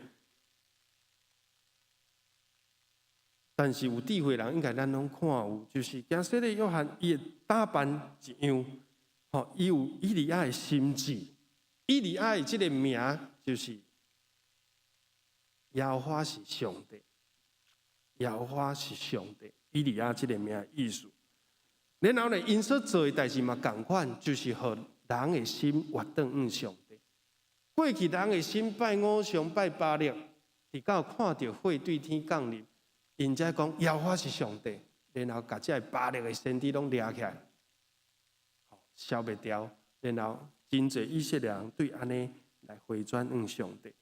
但是有智慧人應該咱攏看有，就是行洗禮約翰，伊的打扮一樣，吼，伊有以利亞的心志，以利亞的這个名就是耶和華是上帝，耶和華是上帝，以利亞這个名的意思。然後呢，𪜶所做的代誌嘛仝款，就是予人的心回轉向上帝。過去人的心拜偶像、拜巴力，直到看著火對天降臨。𪜶才講耶和華是上帝，然後共這个巴力的先知攏掠起來，消滅掉，然後真濟以色列人對按呢來回轉向上帝。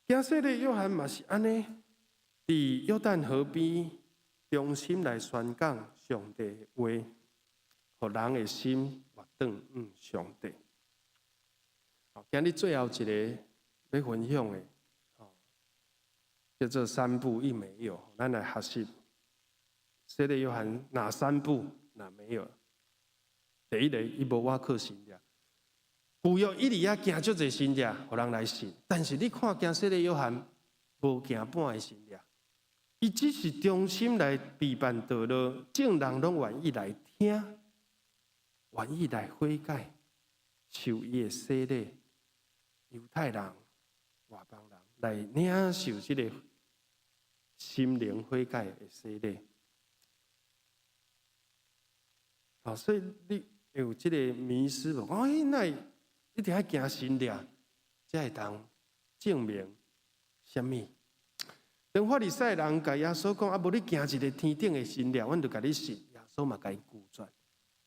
行洗禮約翰嘛是按呢，佇約旦河邊忠心來宣講上帝的話，予人的心回轉向上帝。今日最後一个欲分享的，叫做三不一沒有。咱來學習洗禮約翰哪三不哪沒有？第一个，伊無倚靠神跡。舊約以利亞行足濟神跡，予人來信。但是你看行洗禮約翰無行半个神跡，伊只是忠心來備辦道路，眾人攏願意來聽，願意來悔改，受伊的洗禮。猶太人、外邦人來領受這个心靈悔改的洗禮。好，所以你有這个迷思無？講，哪會一定愛行神跡，才會當證明啥物？當法利賽人共耶穌講，啊，無你行一个天頂的神跡，阮就共你信。耶穌嘛共伊拒絕，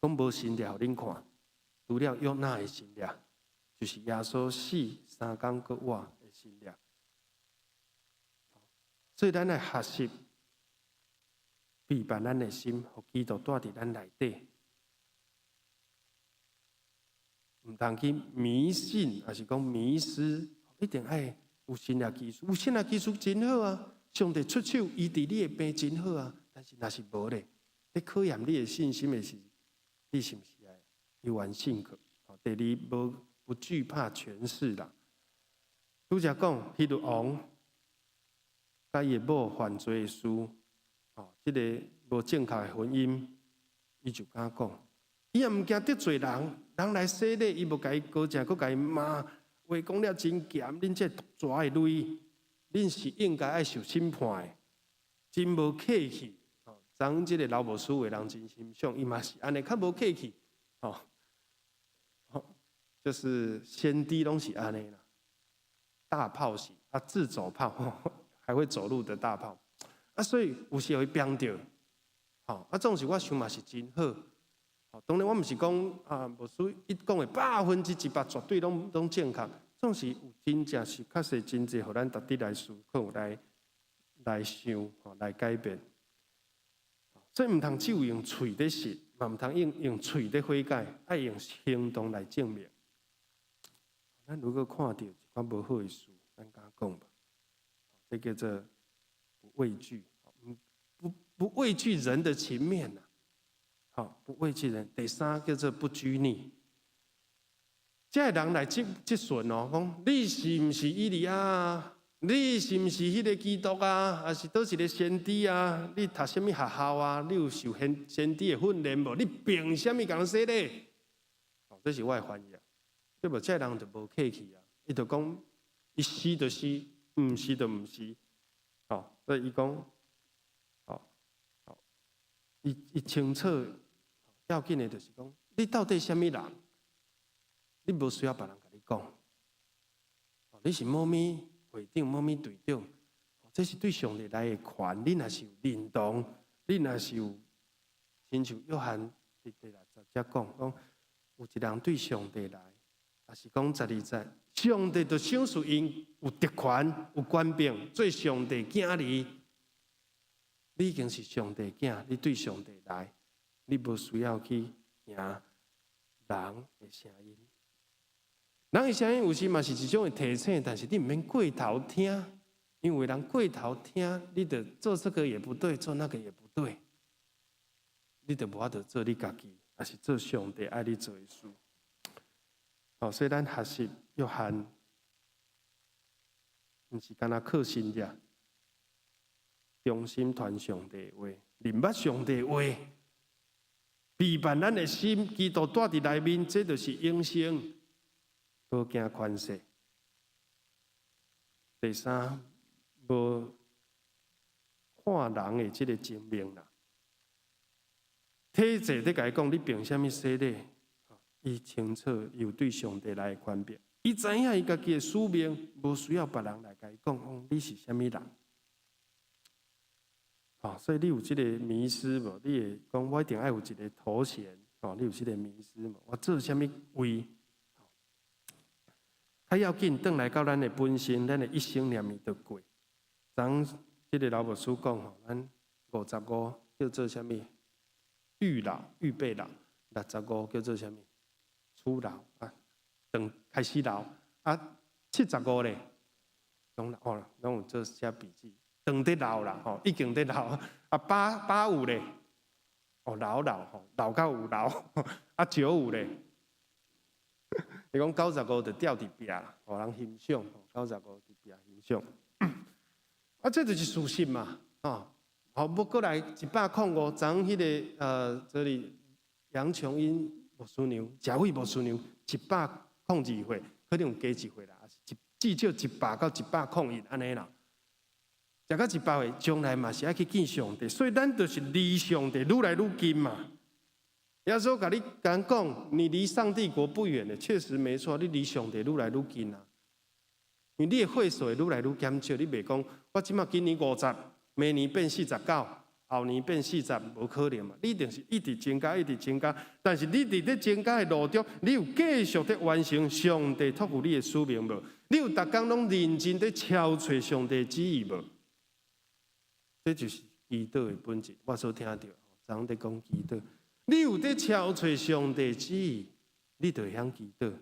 講無神跡予恁看，除了約拿的神跡，就是耶穌死三工閣活的神跡。所以咱來學習，備辦咱的心，予基督住佇咱內底。毋通去迷信，抑是講迷失，一定愛有神蹟奇事，有神蹟奇事真好啊！上帝出手醫治你的病真好啊！但是若是無咧，咧考驗你的信心的是，你是毋是愛猶原信靠？第二，無不懼怕權勢啦。拄才講，希律王佮伊的某犯罪的事，哦，這个無正確的婚姻，伊就敢講，伊也毋驚得罪人，人來洗禮，伊無共伊高正，閣共伊罵，話講了真嚴，恁這毒蛇的類，恁是應該愛受審判的，真無客氣。哦，昨這个老牧師的人真欣賞，伊嘛是按呢較無客氣，哦，就是先知攏是按呢啦，大炮是啊，自走炮，還會走路的大炮，啊，所以有時會煏著，吼，啊，總是我想嘛是真好，吼，當然我毋是講啊，牧師伊講的100%絕對攏正確，總是有真正是確實真濟，予咱值得來思考、來想、吼，來改變。所以毋通只有用喙咧信，嘛毋通用喙咧悔改，愛用行動來證明。咱如果看著一寡無好的事，咱敢講無？這叫做不畏懼，不畏懼人的情面呐。好，不畏懼人。第三叫做不拘泥。這个人來質詢哦，講你是毋是以利亞？你是毋是彼个基督啊？抑是佗一个先知啊？你讀啥物學校啊？你有受先知的訓練無？你憑啥物共人洗禮？哦，這是我的翻譯。對無？這个人就無客氣啊！伊就講，伊是就是，毋是就毋是。哦，所以伊講，哦，哦，伊清楚要緊的就是講，你到底啥物人？你無需要別人共你講。你是某物會長、某物隊長，這是對上帝來的權。你若是有認同，你若是有，親像約翰佇第六十節講，講有一人對上帝來，抑是講十二節，上帝就賞賜𪜶有特權、有權柄，做上帝囝兒。你已經是上帝囝，你對上帝來，你無需要去驚人的聲音。人的聲音有時嘛是一種的提醒，但是你毋免過頭聽，因為人過頭聽，你就做這個也不對，做那個也不對，你就無法度做你家己，抑是做上帝愛你做的事。哦，所以咱學習約翰，毋是干焦靠神跡，忠心傳上帝的話，認捌上帝的話，備辦咱的心，基督住佇內面，這就是永生。無驚權勢。第三，無看人的這个情面啦。體制咧共伊講，你憑啥物洗禮？伊清楚有對上帝來的權柄，伊知影伊家己的使命，無需要別人來共伊講，講你是啥物人。哦，所以你有這个迷思無？你會講我一定愛有一个頭銜，哦，你有這个迷思無？我做啥物位？較要緊，轉來到咱的本身，咱的一生念念就過。昨這个老牧師講吼，咱55叫做啥物？預老、預備老。65叫做啥物？初老啊，等開始老啊，75咧，攏哦，攏有做寫筆記。當佇老啦，吼，已經佇老。啊，85咧，哦，老老吼，老到有老。啊，95咧，伊講95就吊佇壁啦，予人欣賞。95佇壁欣賞。啊，這就是事實嘛，吼。好，欲閣來105，昨彼个這裡楊瓊英牧師娘，賈偉牧師娘，102歲，可能有加一歲啦，至少100到101按呢啦。食到100歲，將來嘛是愛去見上帝，所以咱就是離上帝愈來愈近嘛。耶穌共你講講，你離上帝國不遠了，確實沒錯，你離上帝愈來愈近啊。因為你的歲數會愈來愈減少，你袂講我這馬今年50，明年變49，後年變40，無可能嘛。你一定是一直增加，一直增加。但是你佇咧增加的路中，你有繼續佇完成上帝託付你的使命無？你有逐工攏認真佇朝揣上帝旨意無？這就是祈禱的本質。我所聽著，昨昏佇講祈禱，你有佇朝揣上帝旨意，你就會曉祈禱。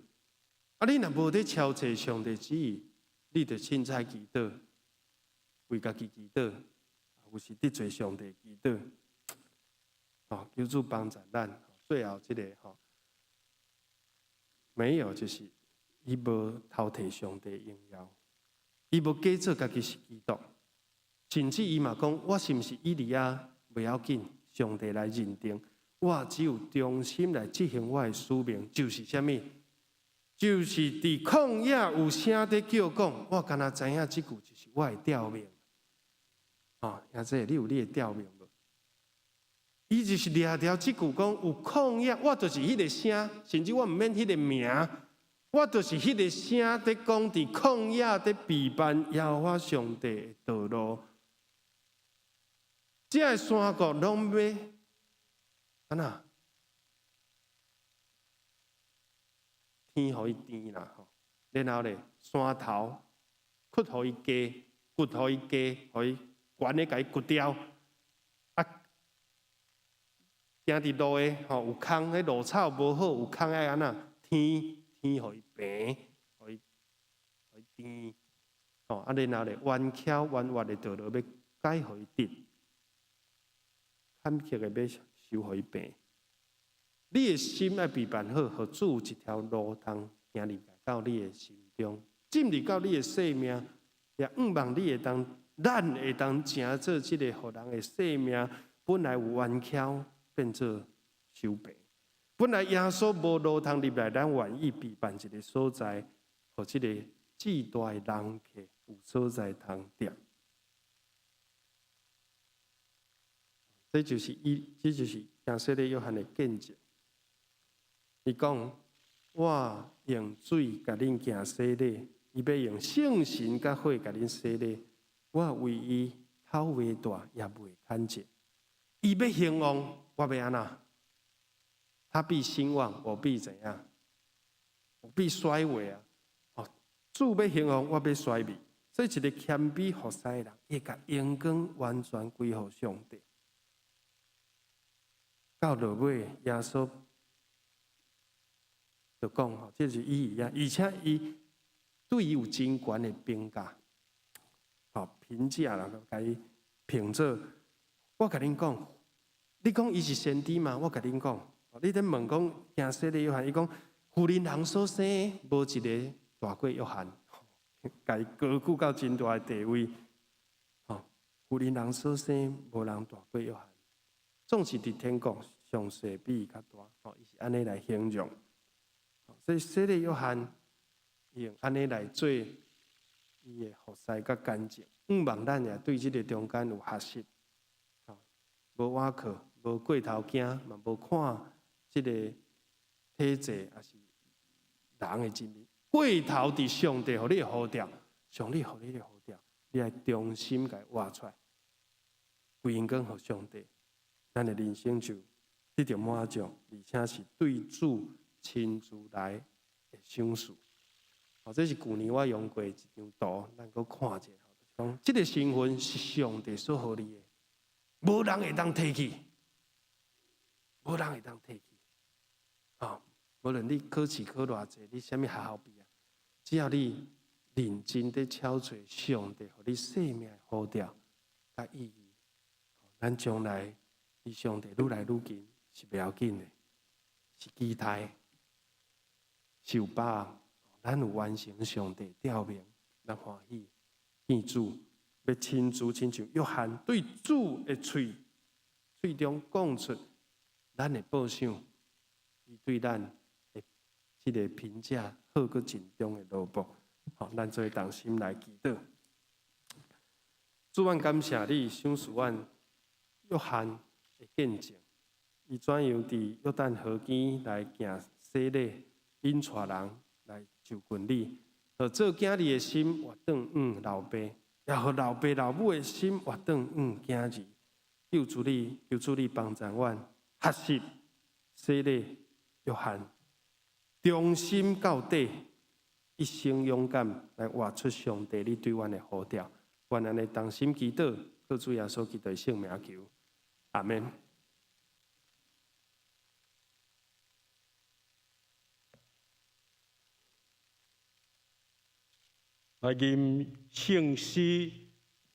啊，你若無佇朝揣上帝旨意，你就凊彩祈禱，為家己祈禱，有時得罪上帝祈禱。哦，求主幫助咱。最後這个吼，沒有就是伊無偷提上帝榮耀，伊無假做家己是基督。甚至伊嘛講，我是毋是以利亞袂要緊，上帝來認定。我只有忠心來執行我的使命，就是啥物？就是佇曠野有聲佇叫講，我敢若知影這句就是我的吊命。哦，兄弟，你有你的吊命無？伊就是掠著這句講，有曠野，我就是彼个聲，甚至我毋免彼个名，我就是彼个聲佇講，佇曠野佇備辦耶和華上帝的道路。這个山谷攏欲按怎？天予伊甜啦，吼，然後咧山頭掘予伊低，掘予伊低，予伊懸的共伊掘掉。啊，行佇路的吼有空，彼路草無好，有空愛按怎？天天予伊平，予伊甜，吼啊，然後咧彎曲彎彎的道路欲改予伊直，坎坷的欲修予伊平。你的心愛備辦好，予主有一條路通行入來到你的心中，進入到你的生命，也向望你會當，咱會當成做這個，予人的生命本來有彎曲，變做修平。本來耶穌無路通入來，咱願意備辦一个所在，予這个至大的人客有所在通踮。這就是伊，這就是行洗禮約翰的見證。伊講：我用水共恁行洗禮，伊欲用聖神佮火共恁洗禮。我為伊頭袂大，也袂牽制。伊欲興旺，我欲按怎？他必興旺，我必怎樣？我必衰微啊！哦，主欲興旺，我欲衰微。所以，一个謙卑服侍的人，會共榮光完全歸予上帝。到落尾，耶穌就講吼，這是意義啊，而且伊對伊有真懸的評價，吼評價啦，共伊評做。我共恁講，你講伊是先知嗎？我共恁講，你佇問講行洗禮約翰，伊講婦人人所生無一个大過約翰，共伊高舉到真大的地位。吼，婦人人所生無人大過約翰，總是佇天國上細比伊較大，吼，伊是按呢來形容。所以洗禮約翰用按呢來做伊的服侍佮見證，向望咱也對這个中間有學習，吼，無倚靠，無過頭驚，嘛無看這个體制，抑是人的真理。過頭佇上帝予你的呼召，上帝予你的呼召，你愛忠心共伊活出來。歸榮光予上帝，咱的人生就得著滿足，而且是對主親自來的賞賜。哦，這是舊年我用過一張圖，咱閣看者，講這个身份是上帝所予你的，無人會當提去，無人會當提去。哦，無論你考試考偌濟，你啥物學校畢業，只要你認真佇巧揣上帝予你生命的呼召佮意義，咱將來離上帝愈來愈近是袂要緊的，是期待，是有把握，咱有完成上帝召命，咱歡喜見主，欲親自親像約翰對主的喙喙中講出咱的報賞，伊對咱的這个評價好閣盡忠的蘿蔔。好，咱做伙同心來祈禱。主，阮感謝你賞賜阮約翰的見證，伊怎樣佇約旦河邊來行洗禮，引帶人來就近你，予做囝兒的心活轉向老爸，也予老爸老母的心活轉向囝兒。求主你，求主你幫助阮學習洗禮約翰，忠心到底，一生勇敢來活出上帝你對阮的呼召。願咱的同心祈禱，靠主耶穌基督的聖名求，阿們。來吟聖詩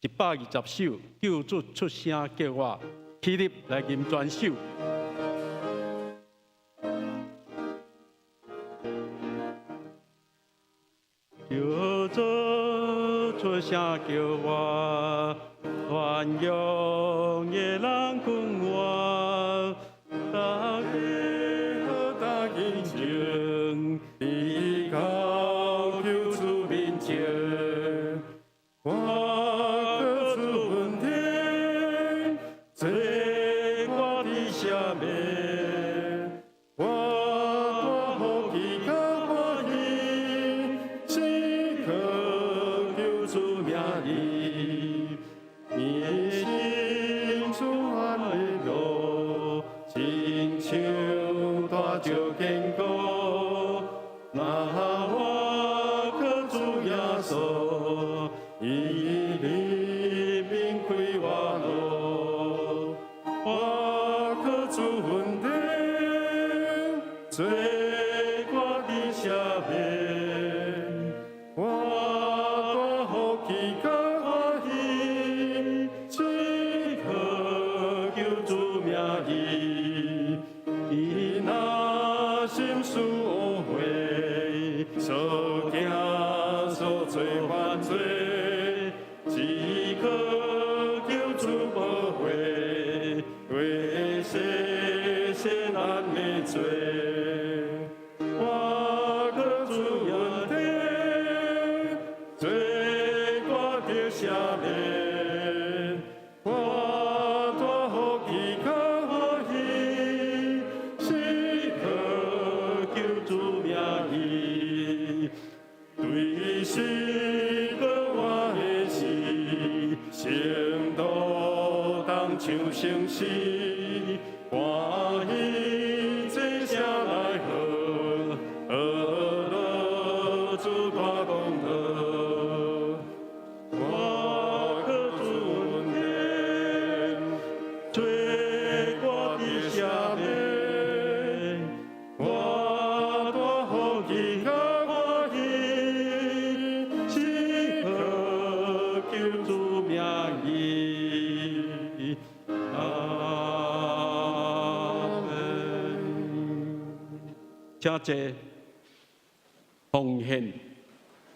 120首，救主出聲叫我起立來吟全首。救主出聲叫我，傳揚的人群我，大家好，大家情，依靠救主面前，我靠主恩典，做我的赦免，我大福氣較歡喜，時刻求主名字，你心主安的路，親像大石堅固。那我靠主耶穌，伊立命開我路，我靠主恩典，做我的赦免，我大福氣較歡喜，時刻求主名字，伊若心思烏血，所行所做犯罪，只可求主保護，為洗洗咱的罪。我靠主恩典，做我的赦免，我大福氣較歡喜，時刻求主名字，對時過我的死，聖徒同唱聖詩，歡喜這聲來賀，賀樂主大功德。我靠主恩典，做我的赦免，我大福氣較歡喜，時刻求主名字。阿們。請坐。奉獻、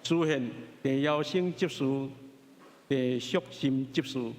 主獻鄭耀生執事、鄭淑心執事。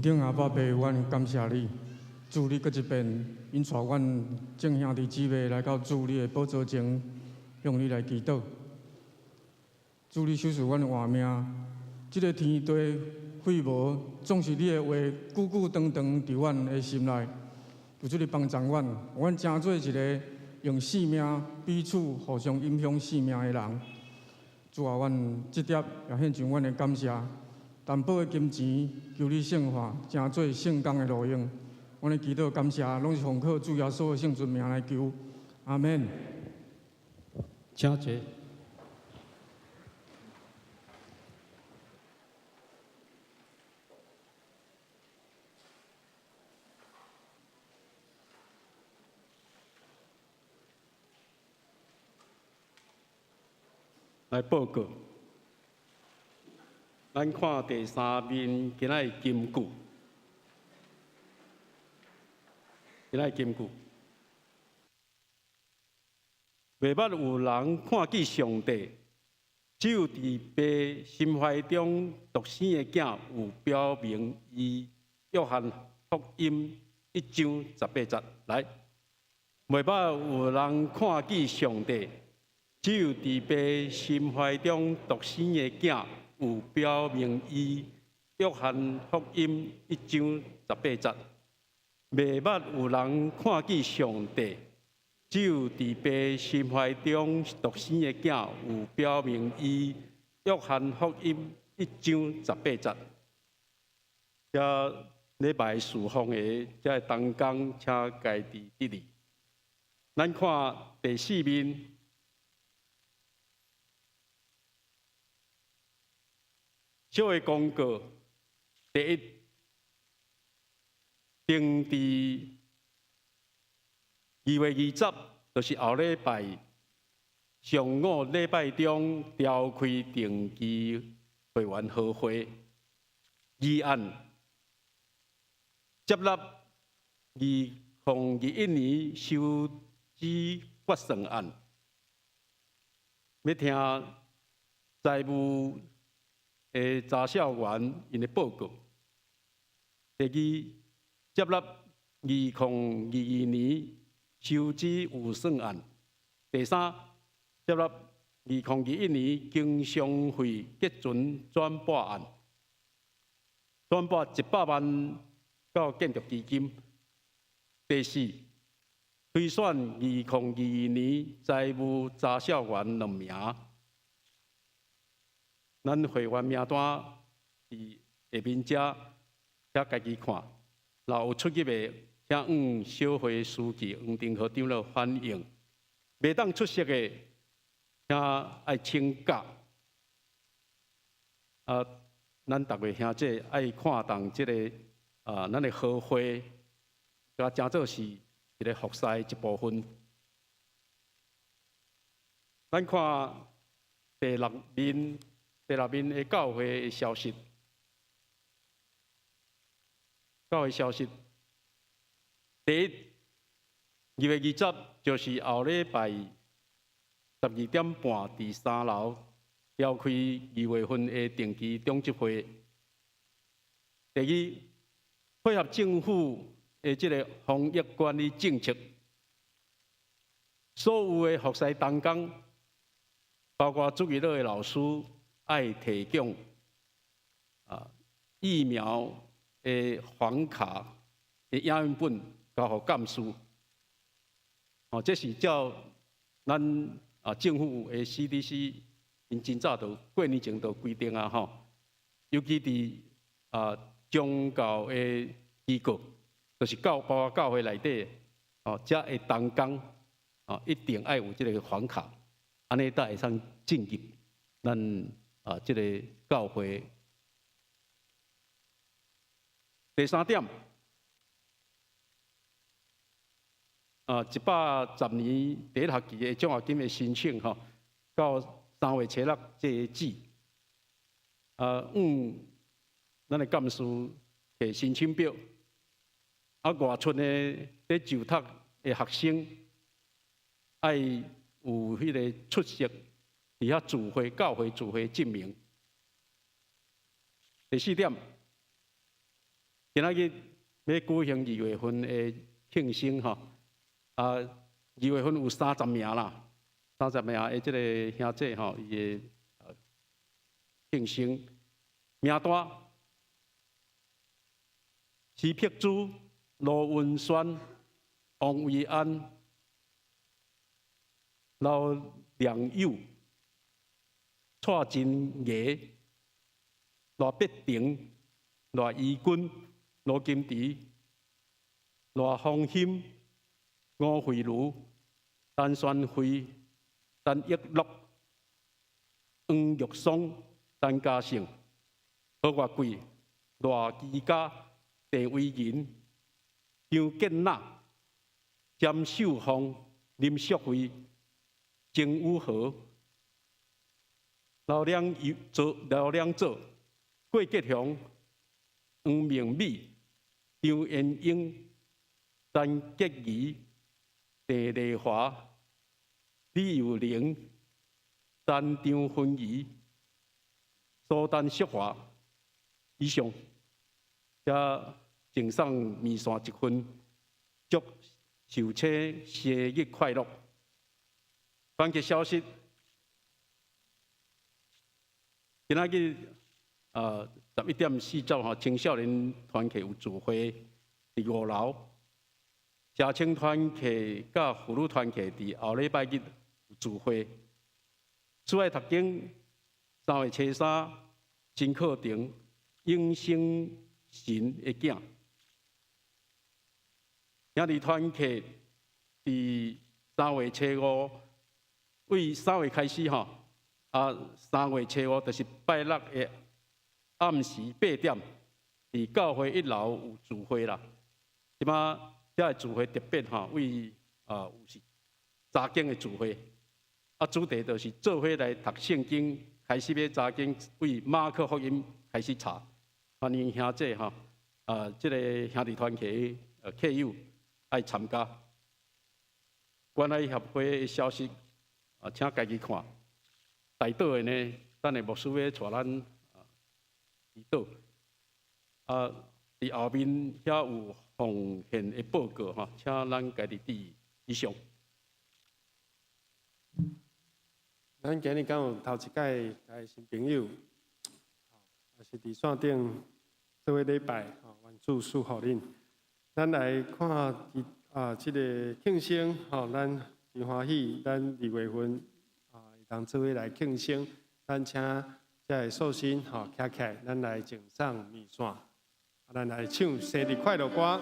天頂阿爸父，阮感謝你，主你閣一遍引帶阮眾兄弟姊妹來到主你的寶座前，向你來祈禱。主你賞賜阮活命，這个天地廢無，總是你的話久久長長佇阮的心內。求主你幫助阮，阮成做一个用性命彼此互相影響性命的人。主啊，阮這碟也獻上阮的感謝。淡薄的金錢，求你聖化，成做聖工的路用。阮的祈禱感謝，攏是奉靠主耶穌的聖尊名來求。阿門。請坐。來報告。咱看第三面，今仔的金句，今仔的金句，袂捌有人看見上帝，只有佇父心懷中獨生的囝有表明伊。約翰福音1章18節，來，袂捌有人看見上帝，只有佇父心懷中獨生的囝有表明伊。約翰福音1章18節，袂捌有人看見上帝，只有佇父心懷中獨生的囝有表明伊。約翰福音1章18節。遮禮拜事奉的遮同工，請家己得力。咱看第四面。小的公告，第一，定佇2月20，就是後禮拜上午禮拜中召開定期會員和會，議案接納2021年收支決算案，欲聽財務的查銷員𪜶的報告。第二，接納2022年收支預算案。第三，接納2021年經商費結存轉撥案，轉撥100萬到建築基金。第四，推選2022年財務查銷員兩名。咱會員名單佇下面遮，請家己看。若有出入的，請向小會書記黃定和長老反映。袂當出席的，請愛請假。啊，咱逐位兄姐愛看重這个啊，咱的和會，共誠做是一个服侍的一部分。咱看第六面。第六面的教會的消息，教會消息，第一，2月20，就是後禮拜12點半，佇三樓召開2月份的定期長執會。第二，配合政府的這个防疫管理政策，所有的服侍同工，包括主日學的老師，愛提供啊疫苗的黃卡的影印本交予幹事。哦，這是照咱啊政府的 CDC，𪜶真早就過年前就規定啊吼，尤其佇啊宗教的機構，就是教包括教會內底哦，遮的同工哦，一定愛有這个黃卡，按呢才會使進入咱啊這个教會。第三點，啊，110年第一學期的獎學金的申請吼，到3月初6截止。啊，向咱的幹事提申請表。啊，外村的佇就讀的學生，愛有彼个出席佇遐聚會、教會聚會證明。第四點，今仔日欲舉行二月份的慶生吼，啊，二月份有三十名啦，三十名的這个兄姐吼，伊的慶生名單：施碧珠、羅文萱、王維安、劉良友、蔡真儀、賴碧婷、賴怡君、羅金池、賴芳馨、吳慧茹、陳宣慧、陳玉樂、黃玉松、陳嘉勝、何月桂、賴基嘉、鄭維仁、張建娜、詹秀鳳、林淑慧、曾宇豪、劉良友、劉良祖、郭吉雄、黃明美、張延英、陳潔儀、鄭麗華、李幼玲、陳張芬儀、蘇丹淑華，以上，遮贈送麵線一份，祝壽星生日快樂。團契消息，今仔日11點40吼，青少年團契有聚會佇五樓，社青團契佮婦女團契佇後禮拜日有聚會。主愛讀經三月初三新課程永生神的囝，兄弟團契佇三月初五，為三月開始吼，啊，三月初五就是拜六的暗時八點，佇教會一樓有聚會啦。這擺這个聚會特別吼，為啊有是查經的聚會，啊主題就是做伙來讀聖經，開始欲查經，為馬可福音開始查。歡迎兄弟吼，啊這个兄弟團契客友愛參加。關愛協會的消息啊，請家己看。代禱的呢，等下牧師欲帶咱啊祈禱。啊，佇後面遐有奉獻的報告吼，請咱家己注意。以上。咱今日敢有頭一擺來新朋友，也是佇線頂做伙禮拜，吼，願主賜福恁。咱來看啊，這个慶生，吼，咱真歡喜，咱二月份啊，會當做伙來慶生。咱請這个壽星吼，徛起來，咱來贈送麵線，咱來唱生日快樂歌。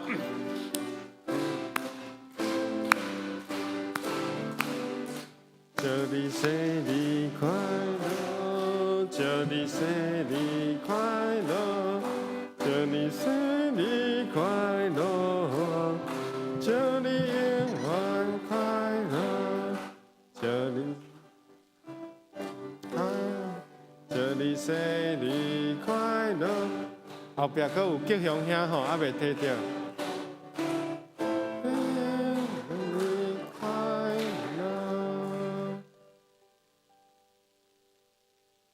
祝你生日快樂，祝你生日快樂，祝你生日快樂，祝你永遠快樂，祝你快樂，祝你生日快樂。後壁閣有吉祥兄吼，猶未提著。生日快樂。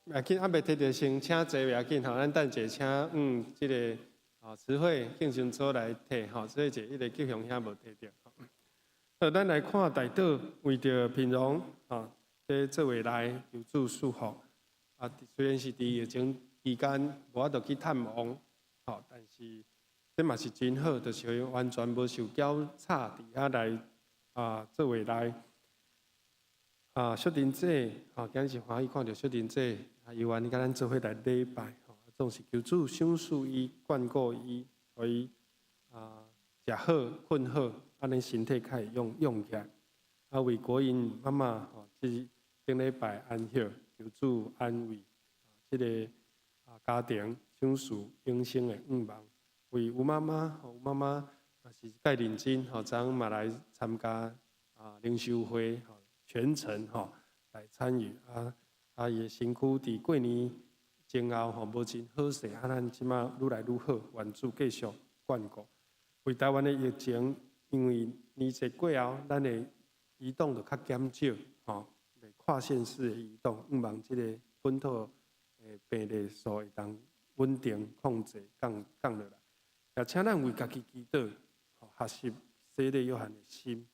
袂要緊，猶未提著先請坐袂要緊吼，咱等者請這个吼慈惠敬神組來提吼，所以這彼个吉祥兄無提著。好，咱來看代禱，為著品榮吼，佇做伙來求主賜福。啊，雖然是佇疫情期間無法度去探望，吼，但是這嘛是真好，就是完全無受攪吵，佇遐來啊做伙來。啊，淑玲姐，吼，今日是歡喜看著淑玲姐，啊，猶願意佮咱做伙來禮拜，吼，總是求主賞賜伊、眷顧伊，予伊啊食好、睏好，按呢身體較會勇勇起來。啊，為國英媽媽，吼，這頂禮拜安息，求主安慰，這个啊家庭賞賜永生的願望。為吳媽媽，吼，吳媽媽也是蓋認真，吼，昨昏嘛來參加啊靈修會，吼。全程吼來參與啊啊！伊的身軀佇過年前後吼無真好勢，啊，咱這馬愈來愈好，願主繼續眷顧。為台灣的疫情，因為年節過後，咱的移動就較減少，吼，跨縣市的移動，向望這个本土的病例數會當穩定控制降降落來。也請咱為家己祈禱，學習洗禮約翰的心，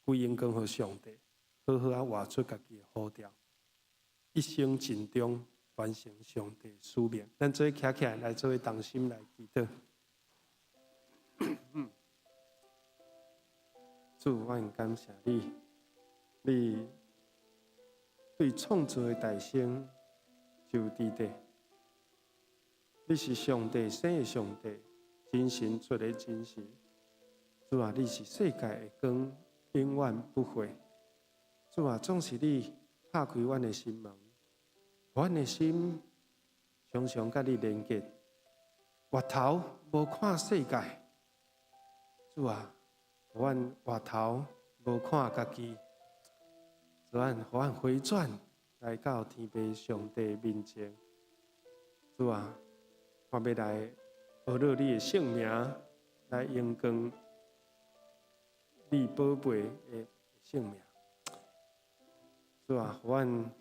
歸榮光予上帝，好好仔活出家己的呼召，一生盡忠完成上帝使命。咱做伙徛起來，來做伙同心來祈禱。主，阮感謝你，你對創造的大生就佇地，你是上帝生的上帝，真神出的真神。主啊，你是世界的光，永遠不會。主啊，總是你拍開阮的心門，阮的心常常佮你連結，回頭無看世界。主啊，阮回頭無看家己，主啊，予阮回轉來到天父上帝面前。主啊，我欲來學著你的聖名，來榮光你寶貝的聖名。主啊，予阮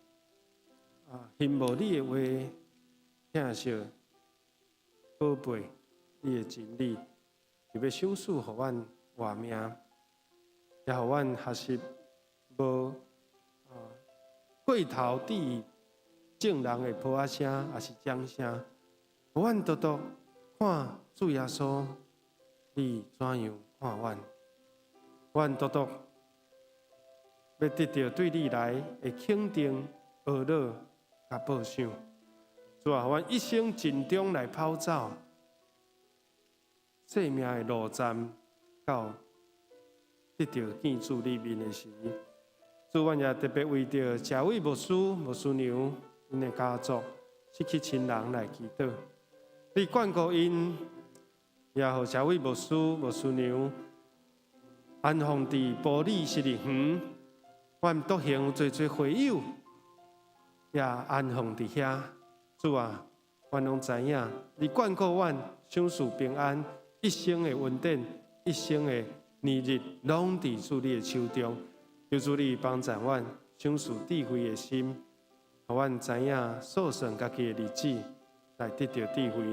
欣慕你的話，疼惜寶貝你的真理，就欲賞賜予阮活命，也予阮學習無過頭佇眾人的噗仔聲，抑是掌聲，予阮獨獨看主耶穌，你怎樣看阮？阮獨獨欲得著對你來的肯定、呵咾佮報賞。主啊，予阮一生盡忠來跑走生命的路站，到得著見主你面的時。主，阮也特別為著謝偉牧師、牧師娘𪜶的家族失去親人來祈禱。你眷顧𪜶，也予謝偉牧師、牧師娘安放佇埔里失利園。阮獨行有濟濟會友，也安放佇遐。主啊，阮攏知影，你眷顧阮，賞賜平安，一生的恩典，一生的年日，攏佇主你的手中。求主你幫助阮，賞賜智慧的心，予阮知影數算家己的日子，來得著智慧。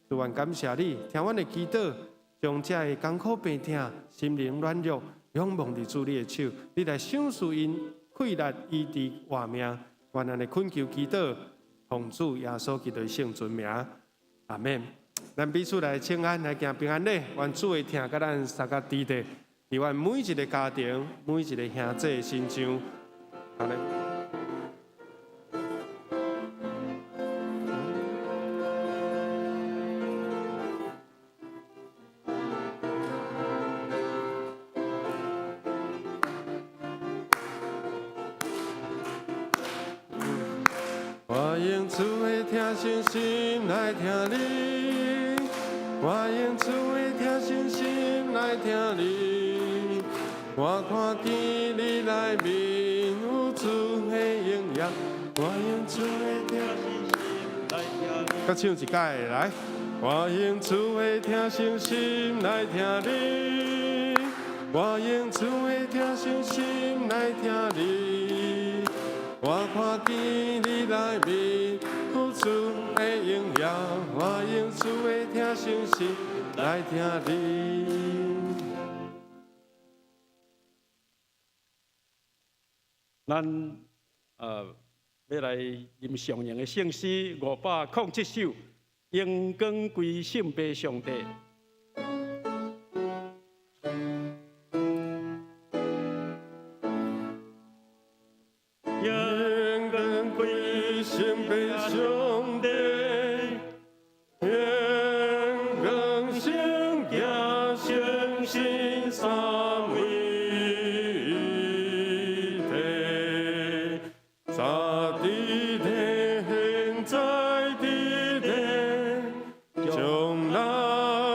主，阮感謝你，聽阮的祈禱，將這个艱苦病痛、心靈軟弱，仰望佇主你的手，你來賞賜𪜶氣力、醫治、活命。阮按呢懇求祈禱，奉主耶穌基督聖尊名，阿們。咱彼此來請安，來行平安禮，願主的疼佮咱相佮佇咧，佇阮每一个家庭、每一个兄弟的身上。好嘞。我用主的疼惜心來疼你，我用主的疼惜心來疼你。我看見你內面有主的榮耀，我用主的疼惜心來疼你。閣唱一擺來，我用主的疼惜心來疼你，我用主的疼惜心來疼你。我看見你內面有主的榮耀，我用主的疼惜心來疼你。咱欲來吟上榮的聖詩507首，榮光歸聖父上帝。榮光歸聖父上帝，榮光聖子聖神三位一體，早佇地，現在佇地，將來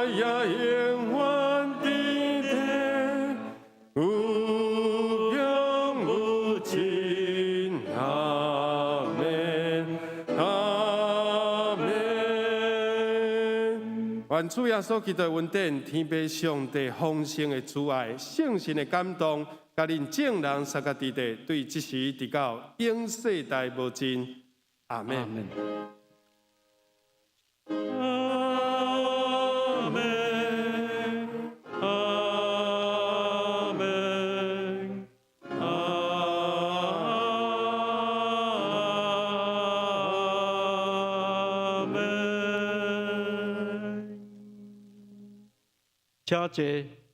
也永遠佇地，無窮無盡，阿們，阿們。願主耶穌基督的恩典、天父上帝豐盛的慈愛、聖神的感動，佮恁眾人相佮佇咧，對這時直到永世代無盡。阿們。阿們。請坐。